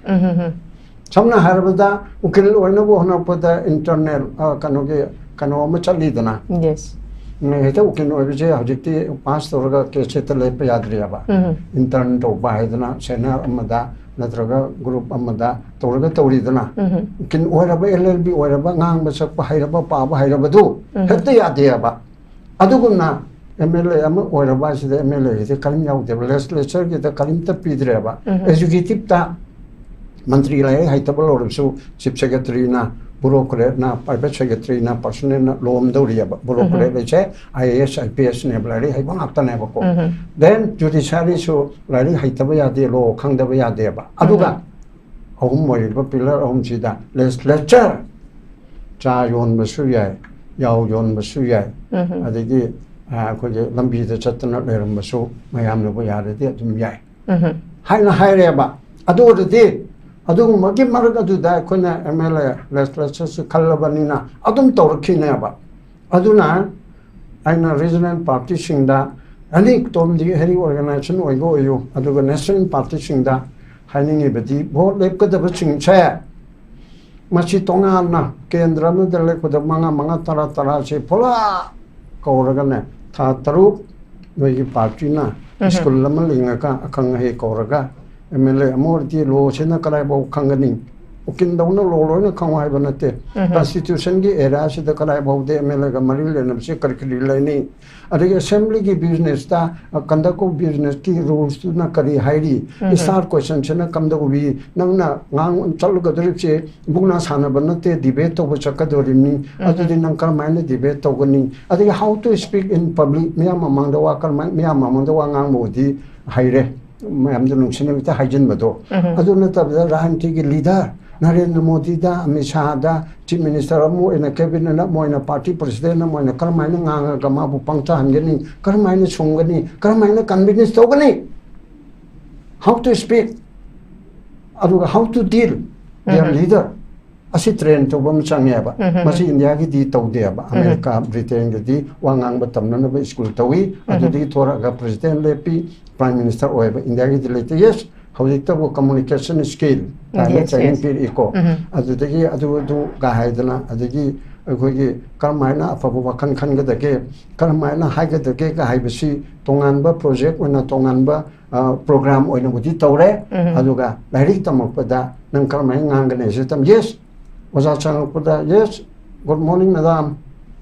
ꯁꯝꯅ ꯍꯥꯏꯔꯕꯗ, ꯎꯀꯤꯜ ꯑꯣꯏꯅꯕ ꯍꯣꯠꯅꯔꯛꯄꯗ ꯏꯟꯇꯔꯅꯦꯜ, ꯑ, ꯀꯩꯅꯣꯒꯤ, ꯀꯩꯅꯣ ꯑꯃ ꯆꯠꯂꯤꯗꯅ꯫ ꯌꯦꯁ꯫ ꯎꯝ, ꯍꯦꯛꯇ ꯎꯀꯤꯜ ꯑꯣꯏꯕꯁꯦ ꯍꯧꯖꯤꯛꯇꯤ ꯄꯥꯁ ꯇꯧꯔꯒ ꯀꯦꯁ ꯍꯦꯛꯇ ꯂꯦꯞꯄ ꯌꯥꯗ꯭ꯔꯤꯑꯕ꯫ ꯏꯟꯇꯔꯟ ꯇꯧꯕ ꯍꯥꯏꯗꯅ ꯁꯦꯅꯤꯌꯔ ꯑꯃꯗ ꯅꯠꯇ꯭ꯔꯒ ꯒ꯭ꯔꯨꯞ ꯑꯃꯗ ꯇꯧꯔꯒ ꯇꯧꯔꯤꯗꯅ꯫ ꯎꯀꯤꯜ ꯑꯣꯏꯔꯕ, ꯑꯦꯜ ꯑꯦꯜ ꯕꯤ ꯑꯣꯏꯔꯕ, ꯉꯥꯡꯕ ꯁꯛꯄ ꯍꯩꯔꯕ, ꯄꯥꯕ ꯍꯩꯔꯕꯗꯨ ꯍꯦꯛꯇ ꯌꯥꯗꯦꯕ꯫ ꯑꯗꯨꯒꯨꯝꯅ ꯑꯦꯝ ꯑꯦꯜ ꯑꯦ ꯑꯃ ꯑꯣꯏꯔꯕ ꯍꯥꯏꯁꯤꯗ ꯑꯦꯝ ꯑꯦꯜ ꯑꯦꯒꯤꯗꯤ ꯀꯔꯤꯝ ꯌꯥꯎꯗꯦꯕ, ꯂꯦꯖꯤꯁꯂꯦꯆꯔꯒꯤꯗ ꯀꯔꯤꯝꯇ ꯄꯤꯗ꯭ꯔꯦꯕ꯫ ꯑꯦꯛꯖꯤꯀ꯭ꯌꯨꯇꯤꯞꯇ ꯃꯟꯇ꯭ꯔꯤ ꯂꯥꯏꯔꯤꯛ ꯍꯩꯇꯕ ꯂꯧꯔꯕꯁꯨ ꯆꯤꯐ ꯁꯦꯀ꯭ꯔꯦꯇꯔꯤꯅ, ꯕ꯭ꯌꯨꯔꯣꯀ꯭ꯔꯦꯠꯅ, ꯄ꯭ꯔꯥꯏꯚꯦꯠ ꯁꯦꯀ꯭ꯔꯦꯇꯔꯤꯅ ꯄꯔꯁꯅꯦꯜꯅ ꯂꯣꯝꯗꯧꯔꯤꯑꯕ꯫ ꯕ꯭ꯌꯨꯔꯣꯀ꯭ꯔꯦꯠ ꯍꯥꯏꯁꯦ I A S, I P ꯑꯦꯁꯅꯦꯕ, ꯂꯥꯏꯔꯤꯛ ꯍꯩꯕ ꯉꯥꯛꯇꯅꯦꯕꯀꯣ꯫ ꯗꯦꯟ ꯖꯨꯗꯤꯁꯤꯌꯥꯔꯤꯁꯨ ꯂꯥꯏꯔꯤꯛ ꯍꯩꯇꯕ ꯌꯥꯗꯦ, ꯂꯣ ꯈꯪꯗꯕ ꯌꯥꯗꯦꯕ꯫ ꯑꯗꯨꯒ ꯑꯍꯨꯝ ꯑꯣꯏꯔꯤꯕ ꯄꯤꯂꯔ ꯑꯍꯨꯝꯁꯤꯗ ꯂꯦꯖꯤꯁꯂꯦꯆꯔ, ꯆꯥ ꯌꯣꯟꯕꯁꯨ ꯌꯥꯏ, ꯌꯥꯎ ꯌꯣꯟꯕꯁꯨ ꯌꯥꯏ, ꯑꯗꯒꯤ, ꯑ, ꯑꯩꯈꯣꯏꯒꯤ ꯂꯝꯕꯤꯗ ꯆꯠꯇꯅ ꯂꯩꯔꯝꯕꯁꯨ ꯃꯌꯥꯝꯅꯕꯨ ꯌꯥꯔꯗꯤ ꯑꯗꯨꯝ ꯌꯥꯏ ꯍꯥꯏꯅ ꯍꯥꯏꯔꯦꯕ꯫ ꯑꯗꯨ ꯑꯣꯏꯔꯗꯤ ꯑꯗꯨꯒꯨꯝꯕꯒꯤ ꯃꯔꯛ ꯑꯗꯨꯗ ꯑꯩꯈꯣꯏꯅ ꯑꯦꯝ ꯑꯦꯜ ꯑꯦ ꯂꯦꯖꯤꯁꯂꯦꯆꯔꯁꯤ ꯈꯜꯂꯕꯅꯤꯅ ꯑꯗꯨꯝ ꯇꯧꯔꯛꯈꯤꯅꯦꯕ꯫ ꯑꯗꯨꯅ ꯑꯩꯅ ꯔꯤꯖꯅꯦꯜ ꯄꯥꯔꯇꯤꯁꯤꯡꯗ, ꯑꯦꯅꯤ ꯇꯣꯝꯗꯤ ꯍꯦꯔꯤ ꯑꯣꯔꯒꯅꯥꯏꯖꯦꯁꯟ ꯑꯣꯏꯕ ꯑꯣꯏꯌꯨ, ꯑꯗꯨꯒ ꯅꯦꯁꯅꯦꯜ ꯄꯥꯔꯇꯤꯁꯤꯡꯗ ꯍꯥꯏꯅꯤꯡꯉꯤꯕꯗꯤ, ꯚꯣꯠ ꯂꯦꯞꯀꯗꯕꯁꯤꯡꯁꯦ ꯃꯁꯤ ꯇꯣꯉꯥꯟꯅ ꯀꯦꯟꯗ꯭ꯔ ꯑꯃꯗ ꯂꯦꯞꯄꯗ ꯃꯉꯥ, ꯃꯉꯥ, ꯇꯔꯥ, ꯇꯔꯥꯁꯦ ꯄꯨꯂꯞ ꯀꯧꯔꯒꯅꯦ, ꯊꯥ ꯇꯔꯨꯛ ꯅꯣꯏꯒꯤ ꯄꯥꯔꯇꯤꯅ ꯁ꯭ꯀꯨꯜ ꯑꯃ ꯂꯤꯡꯉꯒ ꯑꯈꯪ ꯑꯍꯩ ꯀꯧꯔꯒ ꯑꯦꯝ ꯑꯦꯜ ꯑꯦ ꯑꯃ ꯑꯣꯏꯔꯗꯤ ꯂꯣꯁꯤꯅ ꯀꯗꯥꯏꯐꯥꯎ ꯈꯪꯒꯅꯤ? ꯎꯀꯤꯜꯗꯧꯅ ꯂꯣ ꯂꯣꯏꯅ ꯈꯪꯉꯨ ꯍꯥꯏꯕ ꯅꯠꯇꯦ꯫ ꯀꯟꯁꯇꯤꯇ꯭ꯌꯨꯁꯟꯒꯤ ꯑꯦꯔꯤꯌꯥꯁꯤꯗ ꯀꯗꯥꯏꯐꯥꯎꯗ ꯑꯦꯝ ꯑꯦꯜ ꯑꯦꯒ ꯃꯔꯤ ꯂꯩꯅꯕꯁꯤ ꯀꯔꯤ ꯀꯔꯤ ꯂꯩꯅꯤ? ꯑꯗꯒꯤ ꯑꯦꯁꯦꯝꯕ꯭ꯂꯤꯒꯤ ꯕꯤꯖꯤꯅꯦꯁꯇ, ꯀꯟꯗꯛ ꯑꯣꯐ ꯕꯤꯖꯤꯅꯦꯁꯀꯤ ꯔꯨꯜꯁꯇꯨꯅ ꯀꯔꯤ ꯍꯥꯏꯔꯤ? ꯏꯁꯇꯥꯔ ꯀꯣꯏꯁꯟꯁꯤꯅ ꯀꯝꯗꯧꯋꯤ? ꯅꯪꯅ ꯉꯥꯡ ꯆꯠꯂꯨꯒꯗꯧꯔꯤꯕꯁꯦ ꯃꯨꯛꯅꯥ ꯁꯥꯟꯅꯕ ꯅꯠꯇꯦ, ꯗꯤꯕꯦꯠ ꯇꯧꯕ ꯆꯠꯀꯗꯧꯔꯤꯕꯅꯤ꯫ ꯑꯗꯨꯗꯤ ꯅꯪ ꯀꯔꯝꯍꯥꯏꯅ ꯗꯤꯕꯦꯠ ꯇꯧꯒꯅꯤ? ꯑꯗꯒꯤ how to speak in public, ꯃꯤꯌꯥꯝ ꯃꯃꯥꯡꯗ ꯋꯥ ꯀꯔꯝꯍꯥꯏꯅ, ꯃꯤꯌꯥꯝ ꯃꯃꯥꯡꯗ ꯋꯥ ꯉꯥꯡꯕꯕꯨꯗꯤ ꯍꯩꯔꯦ꯫ ꯃꯌꯥꯝꯗ ꯅꯨꯡꯁꯤꯅꯕ ꯍꯦꯛꯇ ꯍꯥꯏꯖꯤꯟꯕꯗꯣ꯫ ꯑꯗꯨ ꯅꯠꯇꯕꯗ ꯔꯥꯖꯅꯤꯇꯤꯒꯤ ꯂꯤꯗꯔ ꯅꯔꯦꯟꯗ꯭ꯔ ꯃꯣꯗꯤꯗ, ꯑꯃꯤꯠ ꯁꯥꯍꯗ, ꯆꯤꯐ ꯃꯤꯅꯤꯁꯇꯔ ꯑꯃ ꯑꯣꯏꯅ, ꯀꯦꯕꯤꯅꯦꯠ ꯑꯃ ꯑꯣꯏꯅ, ꯄꯥꯔꯇꯤ ꯄ꯭ꯔꯁꯤꯗꯦꯟ ꯑꯃ ꯑꯣꯏꯅ ꯀꯔꯝꯍꯥꯏꯅ ꯉꯥꯡꯉꯒ ꯃꯥꯕꯨ ꯄꯪꯊꯍꯟꯒꯅꯤ, ꯀꯔꯝꯍꯥꯏꯅ ꯁꯨꯝꯒꯅꯤ, ꯀꯔꯝꯍꯥꯏꯅ ꯀꯟꯚꯤꯟꯁ ꯇꯧꯒꯅꯤ, how to speak, ꯑꯗꯨꯒ how to deal their leader, ꯑꯁꯤ ꯇ꯭ꯔꯦꯟ ꯇꯧꯕ ꯑꯃ ꯆꯪꯉꯦꯕ꯫ ꯃꯁꯤ ꯏꯟꯗꯤꯌꯥꯒꯤꯗꯤ ꯇꯧꯗꯦꯕ꯫ ꯑꯃꯦꯔꯤꯀꯥ, ꯕ꯭ꯔꯤꯇꯦꯟꯒꯗꯤ ꯋꯥ ꯉꯥꯡꯕ ꯇꯝꯅꯅꯕ ꯁ꯭ꯀꯨꯜ ꯇꯧꯏ, ꯑꯗꯨꯗꯒꯤ ꯊꯣꯔꯛꯑꯒ ꯄ꯭ꯔꯁꯤꯗꯦꯟ ꯂꯦꯞꯄꯤ, ꯄ꯭ꯔꯥꯏꯝ ꯃꯤꯅꯤꯁꯇꯔ ꯑꯣꯏꯕ꯫ ꯏꯟꯗꯤꯌꯥꯒꯤꯗꯤ ꯂꯩꯇꯦ꯫ ꯌꯦꯁ, ꯍꯧꯖꯤꯛꯇꯕꯨ ꯀꯝꯃꯨꯅꯤꯀꯦꯁꯟ ꯁ꯭ꯀꯤꯜ ꯀꯥꯏꯅ ꯇ꯭ꯔꯦꯅꯤꯡ ꯄꯤꯔꯛꯏꯀꯣ꯫ ꯑꯗꯨꯗꯒꯤ ꯑꯗꯨ ꯑꯗꯨ ꯀꯥ ꯍꯥꯏꯗꯅ, ꯑꯗꯒꯤ ꯑꯩꯈꯣꯏꯒꯤ ꯀꯔꯝꯍꯥꯏꯅ ꯑꯐꯕ ꯋꯥꯈꯜ ꯈꯟꯒꯗꯒꯦ, ꯀꯔꯝꯍꯥꯏꯅ ꯍꯥꯏꯒꯗꯒꯦꯒ ꯍꯥꯏꯕꯁꯤ ꯇꯣꯉꯥꯟꯕ ꯄ꯭ꯔꯣꯖꯦꯛ ꯑꯣꯏꯅ, ꯇꯣꯉꯥꯟꯕ ꯄ꯭ꯔꯣꯒ꯭ꯔꯥꯝ ꯑꯣꯏꯅꯕꯨꯗꯤ ꯇꯧꯔꯦ꯫ ꯑꯗꯨꯒ ꯂꯥꯏꯔꯤꯛ ꯇꯝꯃꯛꯄꯗ ꯅꯪ ꯀꯔꯝꯍꯥꯏꯅ ꯉꯥꯡꯒꯅꯤ ꯍꯥꯏꯁꯦ ꯇꯝ꯫ ꯌꯦꯁ, ꯑꯣꯖꯥ ꯆꯪꯉꯛꯄꯗ, "Yes, good morning, madam,"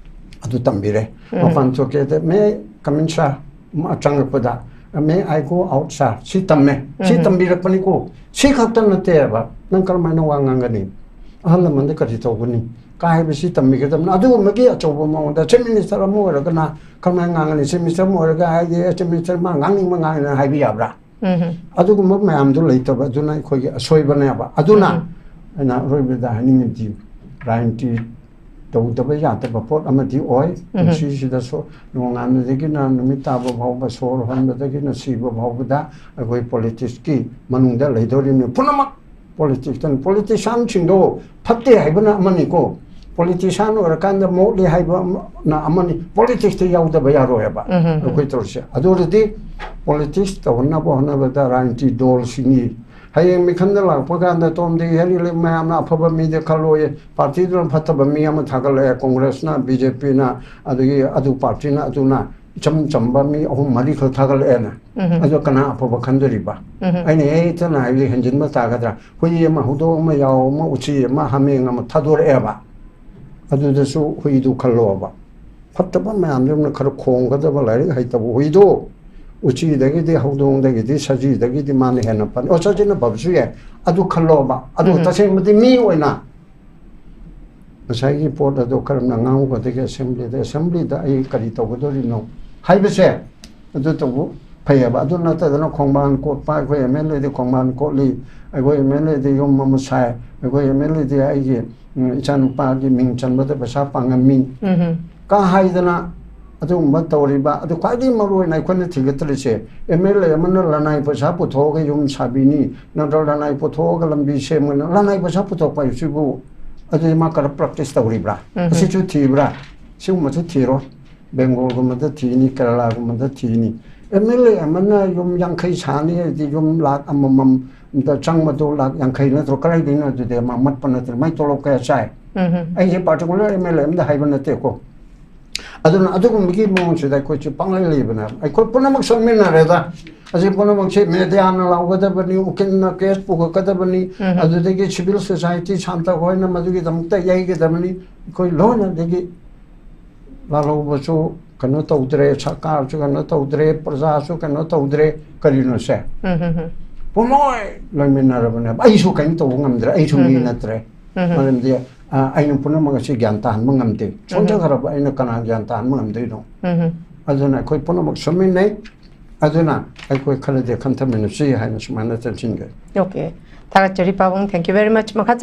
ꯑꯗꯨ ꯇꯝꯕꯤꯔꯦ꯫ ꯃꯄꯥꯟ ꯊꯣꯛꯀꯦꯗ, "May I come in, sir?" ꯃꯥ ꯆꯪꯉꯛꯄꯗ, "May I go out, sir?" ꯁꯤ ꯇꯝꯃꯦ꯫ ꯁꯤ ꯇꯝꯕꯤꯔꯛꯄꯅꯤꯀꯣ꯫ ꯁꯤ ꯈꯛꯇ ꯅꯠꯇꯦꯕ, ꯅꯪ ꯀꯔꯝꯍꯥꯏꯅ ꯋꯥ ꯉꯥꯡꯒꯅꯤ, ꯑꯍꯜ ꯂꯃꯟꯗ ꯀꯔꯤ ꯇꯧꯒꯅꯤ, ꯀꯥ ꯍꯥꯏꯕꯁꯤ ꯇꯝꯕꯤꯒꯗꯕꯅꯤ꯫ ꯑꯗꯨꯒꯨꯝꯕꯒꯤ ꯑꯆꯧꯕ ꯃꯑꯣꯡꯗ ꯆꯤꯐ ꯃꯤꯅꯤꯁꯇꯔ ꯑꯃ ꯑꯣꯏꯔꯒꯅ ꯀꯔꯝꯍꯥꯏꯅ ꯉꯥꯡꯒꯅꯤ? ꯆꯤꯐ ꯃꯤꯅꯤꯁꯇꯔ ꯑꯃ ꯑꯣꯏꯔꯒ ꯍꯥꯏꯗꯤ, ꯑꯦ, ꯆꯤꯐ ꯃꯤꯅꯤꯁꯇꯔ ꯃꯥ ꯉꯥꯡꯅꯤꯡꯕ ꯉꯥꯡꯅꯤꯅ ꯍꯥꯏꯕ ꯌꯥꯕ꯭ꯔꯥ? ꯑꯗꯨꯒꯨꯝꯕ ꯃꯌꯥꯝꯗꯨ ꯂꯩꯇꯕ, ꯑꯗꯨꯅ ꯑꯩꯈꯣꯏꯒꯤ ꯑꯁꯣꯏꯕꯅꯦꯕ꯫ ꯑꯗꯨꯅ ꯑꯩꯅ ꯑꯔꯣꯏꯕꯗ ꯍꯥꯏꯅꯤꯡꯉꯤꯗꯤ, ꯔꯥꯖꯅꯤꯇꯤ ꯇꯧꯗꯕ ꯌꯥꯗꯕ ꯄꯣꯠ ꯑꯃꯗꯤ ꯑꯣꯏ꯫ ꯄꯨꯟꯁꯤꯁꯤꯗꯁꯨ ꯅꯣꯡꯉꯥꯟꯕꯗꯒꯤꯅ ꯅꯨꯃꯤꯠ ꯇꯥꯕ ꯐꯥꯎꯕ, ꯁꯣꯔ ꯍꯣꯟꯕꯗꯒꯤꯅ ꯁꯤꯕ ꯐꯥꯎꯕꯗ ꯑꯩꯈꯣꯏ ꯄꯣꯂꯤꯇꯤꯛꯁꯀꯤ ꯃꯅꯨꯡꯗ ꯂꯩꯗꯧꯔꯤꯕꯅꯤ ꯄꯨꯝꯅꯃꯛ꯫ ꯄꯣꯂꯤꯇꯤꯛꯁꯇꯅꯤ꯫ ꯄꯣꯂꯤꯇꯤꯁꯤꯌꯥꯟꯁꯤꯡꯗꯣ ꯐꯠꯇꯦ ꯍꯥꯏꯕꯅ ꯑꯃꯅꯤꯀꯣ, ꯄꯣꯂꯤꯇꯤꯁꯤꯌꯥꯟ ꯑꯣꯏꯔꯀꯥꯟꯗ ꯃꯣꯠꯂꯤ ꯍꯥꯏꯕ ꯑꯃꯅ ꯑꯃꯅꯤ, ꯄꯣꯂꯤꯇꯤꯛꯁꯇ ꯌꯥꯎꯗꯕ ꯌꯥꯔꯣꯏ ꯍꯥꯏꯕ ꯑꯩꯈꯣꯏ ꯇꯧꯔꯤꯁꯦ꯫ ꯑꯗꯨ ꯑꯣꯏꯔꯗꯤ ꯄꯣꯂꯤꯇꯤꯛꯁ ꯇꯧꯍꯟꯅꯕ ꯍꯣꯠꯅꯕꯗ ꯔꯥꯖꯅꯤꯇꯤ ꯗꯣꯜꯁꯤꯡꯒꯤ ꯍꯌꯦꯡ ꯃꯤꯈꯟꯗ ꯂꯥꯛꯄ ꯀꯥꯟꯗ ꯇꯣꯝꯗꯤ ꯍꯦꯔꯤ ꯃꯌꯥꯝꯅ ꯑꯐꯕ ꯃꯤꯗꯤ ꯈꯜꯂꯣꯏꯌꯦ, ꯄꯥꯔꯇꯤꯗꯨꯅ ꯐꯠꯇꯕ ꯃꯤ ꯑꯃ ꯊꯥꯒꯠꯂꯛꯑꯦ, ꯀꯣꯡꯒ꯭ꯔꯦꯁꯅ, ꯕꯤ ꯖꯦ ꯄꯤꯅ, ꯑꯗꯒꯤ ꯑꯗꯨ ꯄꯥꯔꯇꯤꯅ, ꯑꯗꯨꯅ ꯏꯆꯝ ꯆꯝꯕ ꯃꯤ ꯑꯍꯨꯝ ꯃꯔꯤꯈꯛ ꯊꯥꯒꯠꯂꯛꯑꯦꯅ꯫ ꯑꯗꯣ ꯀꯅꯥ ꯑꯐꯕ ꯈꯟꯗꯣꯔꯤꯕ? ꯑꯩꯅ ꯍꯦꯛ ꯍꯦꯛꯇꯅ ꯍꯥꯏꯕꯗꯤ ꯍꯦꯟꯖꯤꯟꯕ ꯇꯥꯒꯗ꯭ꯔꯥ? ꯍꯨꯏ ꯑꯃ, ꯍꯧꯗꯣꯡ ꯑꯃ, ꯌꯥꯎ ꯑꯃ, ꯎꯆꯤ ꯑꯃ, ꯍꯥꯃꯦꯡ ꯑꯃ ꯊꯥꯗꯣꯔꯛꯑꯦꯕ꯫ ꯑꯗꯨꯗꯁꯨ ꯍꯨꯏꯗꯨ ꯈꯜꯂꯣꯕ꯫ ꯐꯠꯇꯕ ꯃꯌꯥꯝꯗꯨꯅ ꯈꯔ ꯈꯣꯡꯒꯗꯕ ꯂꯥꯏꯔꯤꯛ ꯍꯩꯇꯕ ꯍꯨꯏꯗꯣ, ꯎꯆꯤꯗꯒꯤꯗꯤ, ꯍꯧꯗꯣꯡꯗꯒꯤꯗꯤ, ꯁꯖꯤꯗꯒꯤꯗꯤ ꯃꯥꯅ ꯍꯦꯟꯅ ꯐꯅꯤ꯫ ꯑꯣ, ꯁꯖꯤꯅ ꯐꯕꯁꯨ ꯌꯥꯏ, ꯑꯗꯨ ꯈꯜꯂꯣꯕ꯫ ꯑꯗꯨ ꯇꯁꯦꯡꯕꯗꯤ ꯃꯤ ꯑꯣꯏꯅ ꯉꯁꯥꯏꯒꯤ ꯄꯣꯠ ꯑꯗꯣ ꯀꯔꯝꯅ ꯉꯥꯡꯉꯨꯒꯗꯒꯦ ꯑꯦꯁꯦꯝꯕ꯭ꯂꯤꯗ? ꯑꯦꯁꯦꯝꯕ꯭ꯂꯤꯗ ꯑꯩ ꯀꯔꯤ ꯇꯧꯒꯗꯧꯔꯤꯅꯣ ꯍꯥꯏꯕꯁꯦ, ꯑꯗꯨ ꯇꯧꯕ ꯐꯩꯌꯦꯕ꯫ ꯑꯗꯨ ꯅꯠꯇꯗꯅ ꯈꯣꯡꯕꯥꯟ ꯀꯣꯠꯄ, ꯑꯩꯈꯣꯏ ꯑꯦꯝ ꯑꯦꯜ ꯑꯦꯗꯤ ꯈꯣꯡꯕꯥꯟ ꯀꯣꯠꯂꯤ, ꯑꯩꯈꯣꯏ ꯑꯦꯝ ꯑꯦꯜ ꯑꯦꯗꯤ ꯌꯨꯝ ꯑꯃ ꯁꯥꯏ, ꯑꯩꯈꯣꯏ ꯑꯦꯝ ꯑꯦꯜ ꯑꯦꯗꯤ ꯑꯩꯒꯤ ꯎꯝ, ꯏꯆꯥꯅꯨꯄꯥꯒꯤ ꯃꯤꯡ ꯆꯟꯕꯗ ꯄꯩꯁꯥ ꯄꯥꯡꯉꯝꯃꯤ꯫ ꯎꯝ꯫ ꯀ ꯍꯥꯏꯗꯅ ꯑꯗꯨꯒꯨꯝꯕ ꯇꯧꯔꯤꯕ꯫ ꯑꯗꯨ ꯈ꯭ꯋꯥꯏꯗꯒꯤ ꯃꯔꯨ ꯑꯣꯏꯅ ꯑꯩꯈꯣꯏꯅ ꯊꯤꯒꯠꯇ꯭ꯔꯤꯁꯦ, ꯑꯦꯝ ꯑꯦꯜ ꯑꯦ ꯑꯃꯅ ꯂꯅꯥꯏ ꯄꯩꯁꯥ ꯄꯨꯊꯣꯛꯑꯒ ꯌꯨꯝ ꯁꯥꯕꯤꯅꯤ, ꯅꯠꯇ꯭ꯔꯒ ꯂꯅꯥꯏ ꯄꯨꯊꯣꯛꯑꯒ ꯂꯝꯕꯤ ꯁꯦꯝꯒꯅꯤ꯫ ꯂꯅꯥꯏ ꯄꯩꯁꯥ ꯄꯨꯊꯣꯛꯄ ꯍꯥꯏꯕꯁꯤꯕꯨ ꯑꯗꯨꯗꯤ ꯃꯥ ꯀꯔꯞ ꯄ꯭ꯔꯦꯛꯇꯤꯁ ꯇꯧꯔꯤꯕ꯭ꯔꯥ? ꯎꯝ꯫ ꯑꯁꯤꯁꯨ ꯊꯤꯕ꯭ꯔꯥ? ꯁꯤꯒꯨꯝꯕꯁꯨ ꯊꯤꯔꯣ꯫ ꯕꯦꯡꯒꯣꯜꯒꯨꯝꯕꯗ ꯊꯤꯅꯤ, ꯀꯦꯔꯂꯥꯒꯨꯝꯕꯗ ꯊꯤꯅꯤ꯫ ꯑꯦꯝ ꯑꯦꯜ ꯑꯦ ꯑꯃꯅ ꯌꯨꯝ ꯌꯥꯡꯈꯩ ꯁꯥꯅꯤ ꯍꯥꯏꯗꯤ ꯌꯨꯝ ꯂꯥꯛ ꯑꯃꯃꯝꯗ ꯆꯪꯕꯗꯣ ꯂꯥꯛ ꯌꯥꯡꯈꯩ ꯅꯠꯇ꯭ꯔꯣ? ꯀꯗꯥꯏꯗꯩꯅꯣ ꯑꯗꯨꯗꯤ? ꯃꯥ ꯃꯠꯄ ꯅꯠꯇ꯭ꯔꯣ? ꯃꯥꯏ ꯇꯣꯂꯣꯞ ꯀꯌꯥ ꯆꯥꯏ? ꯎꯝ꯫ ꯑꯩꯁꯦ ꯄꯥꯔꯇꯤꯀꯨꯂꯔ ꯑꯦꯝ ꯑꯦꯜ ꯑꯦ ꯑꯃꯗ ꯍꯥꯏꯕ ꯅꯠꯇꯦꯀꯣ꯫ ꯑꯗꯨꯅ ꯑꯗꯨꯒꯨꯝꯕꯒꯤ ꯃꯑꯣꯡꯁꯤꯗ ꯑꯩꯈꯣꯏꯁꯨ ꯄꯪꯂꯩ ꯂꯩꯕꯅꯦ꯫ ꯑꯩꯈꯣꯏ ꯄꯨꯝꯅꯃꯛ ꯁꯣꯟꯃꯤꯟꯅꯔꯦꯗ꯫ ꯑꯁꯤ ꯄꯨꯝꯅꯃꯛꯁꯦ ꯃꯦꯗꯤꯌꯥꯅ ꯂꯥꯎꯒꯗꯕꯅꯤ, ꯎꯀꯤꯜꯅ ꯀꯦꯁ ꯄꯨꯒꯠꯀꯗꯕꯅꯤ, ꯎꯝ꯫ ꯑꯗꯨꯗꯒꯤ ꯁꯤꯚꯤꯜ ꯁꯣꯁꯥꯏꯇꯤ ꯁꯥꯟꯇ ꯍꯣꯏꯅ ꯃꯗꯨꯒꯤꯗꯃꯛꯇ ꯌꯩꯒꯗꯕꯅꯤ꯫ ꯑꯩꯈꯣꯏ ꯂꯣꯏꯅꯗꯒꯤ ꯂꯥꯜꯍꯧꯕꯁꯨ ꯀꯩꯅꯣ ꯇꯧꯗ꯭ꯔꯦ, ꯁꯔꯀꯥꯔꯁꯨ ꯀꯩꯅꯣ ꯇꯧꯗ꯭ꯔꯦ, ꯄ꯭ꯔꯖꯥꯁꯨ ꯀꯩꯅꯣ ꯇꯧꯗ꯭ꯔꯦ꯫ ꯀꯔꯤꯅꯣ ꯁꯦ? ꯎꯝ, ꯎꯝ, ꯎꯝ꯫ ꯄꯨꯝꯂꯣꯏ ꯂꯣꯏꯃꯤꯟꯅꯔꯕꯅꯦꯕ꯫ ꯑꯩꯁꯨ ꯀꯩꯅꯣ ꯇꯧꯕ ꯉꯝꯗ꯭ꯔꯦ, ꯑꯩꯁꯨ ꯃꯤ ꯎꯝ, ꯎꯝ꯫ ꯅꯠꯇ꯭ꯔꯦ꯫ ꯎꯝ, ꯎꯝ꯫ ꯃꯔꯝꯗꯤ, ꯑ, ꯑꯩꯅ ꯄꯨꯝꯅꯃꯛ ꯑꯁꯤ ꯒ꯭ꯌꯥꯟ ꯇꯥꯍꯟꯕ ꯉꯝꯗꯦ꯫ ꯎꯝ, ꯎꯝ꯫ ꯁꯣꯟꯊꯈ꯭ꯔꯕ ꯑꯩꯅ ꯀꯅꯥ ꯒ꯭ꯌꯥꯟ ꯇꯥꯍꯟꯕ ꯉꯝꯗꯣꯏꯅꯣ? ꯎꯝ, ꯎꯝ꯫ ꯑꯗꯨꯅ ꯑꯩꯈꯣꯏ ꯄꯨꯝꯅꯃꯛ ꯁꯣꯟꯃꯤꯟꯅꯩ꯫ ꯑꯗꯨꯅ ꯑꯩꯈꯣꯏ ꯈꯔꯗꯤ ꯈꯟꯊꯃꯤꯟꯅꯁꯤ ꯍꯥꯏꯅ ꯁꯨꯃꯥꯏꯅ ꯆꯠꯁꯤꯟꯒꯦ꯫ ꯑꯣꯀꯦ꯫ ꯊꯥꯒꯠꯆꯔꯤ ꯄꯥꯕꯨꯡ, thank you very much꯫ ꯃꯈꯥ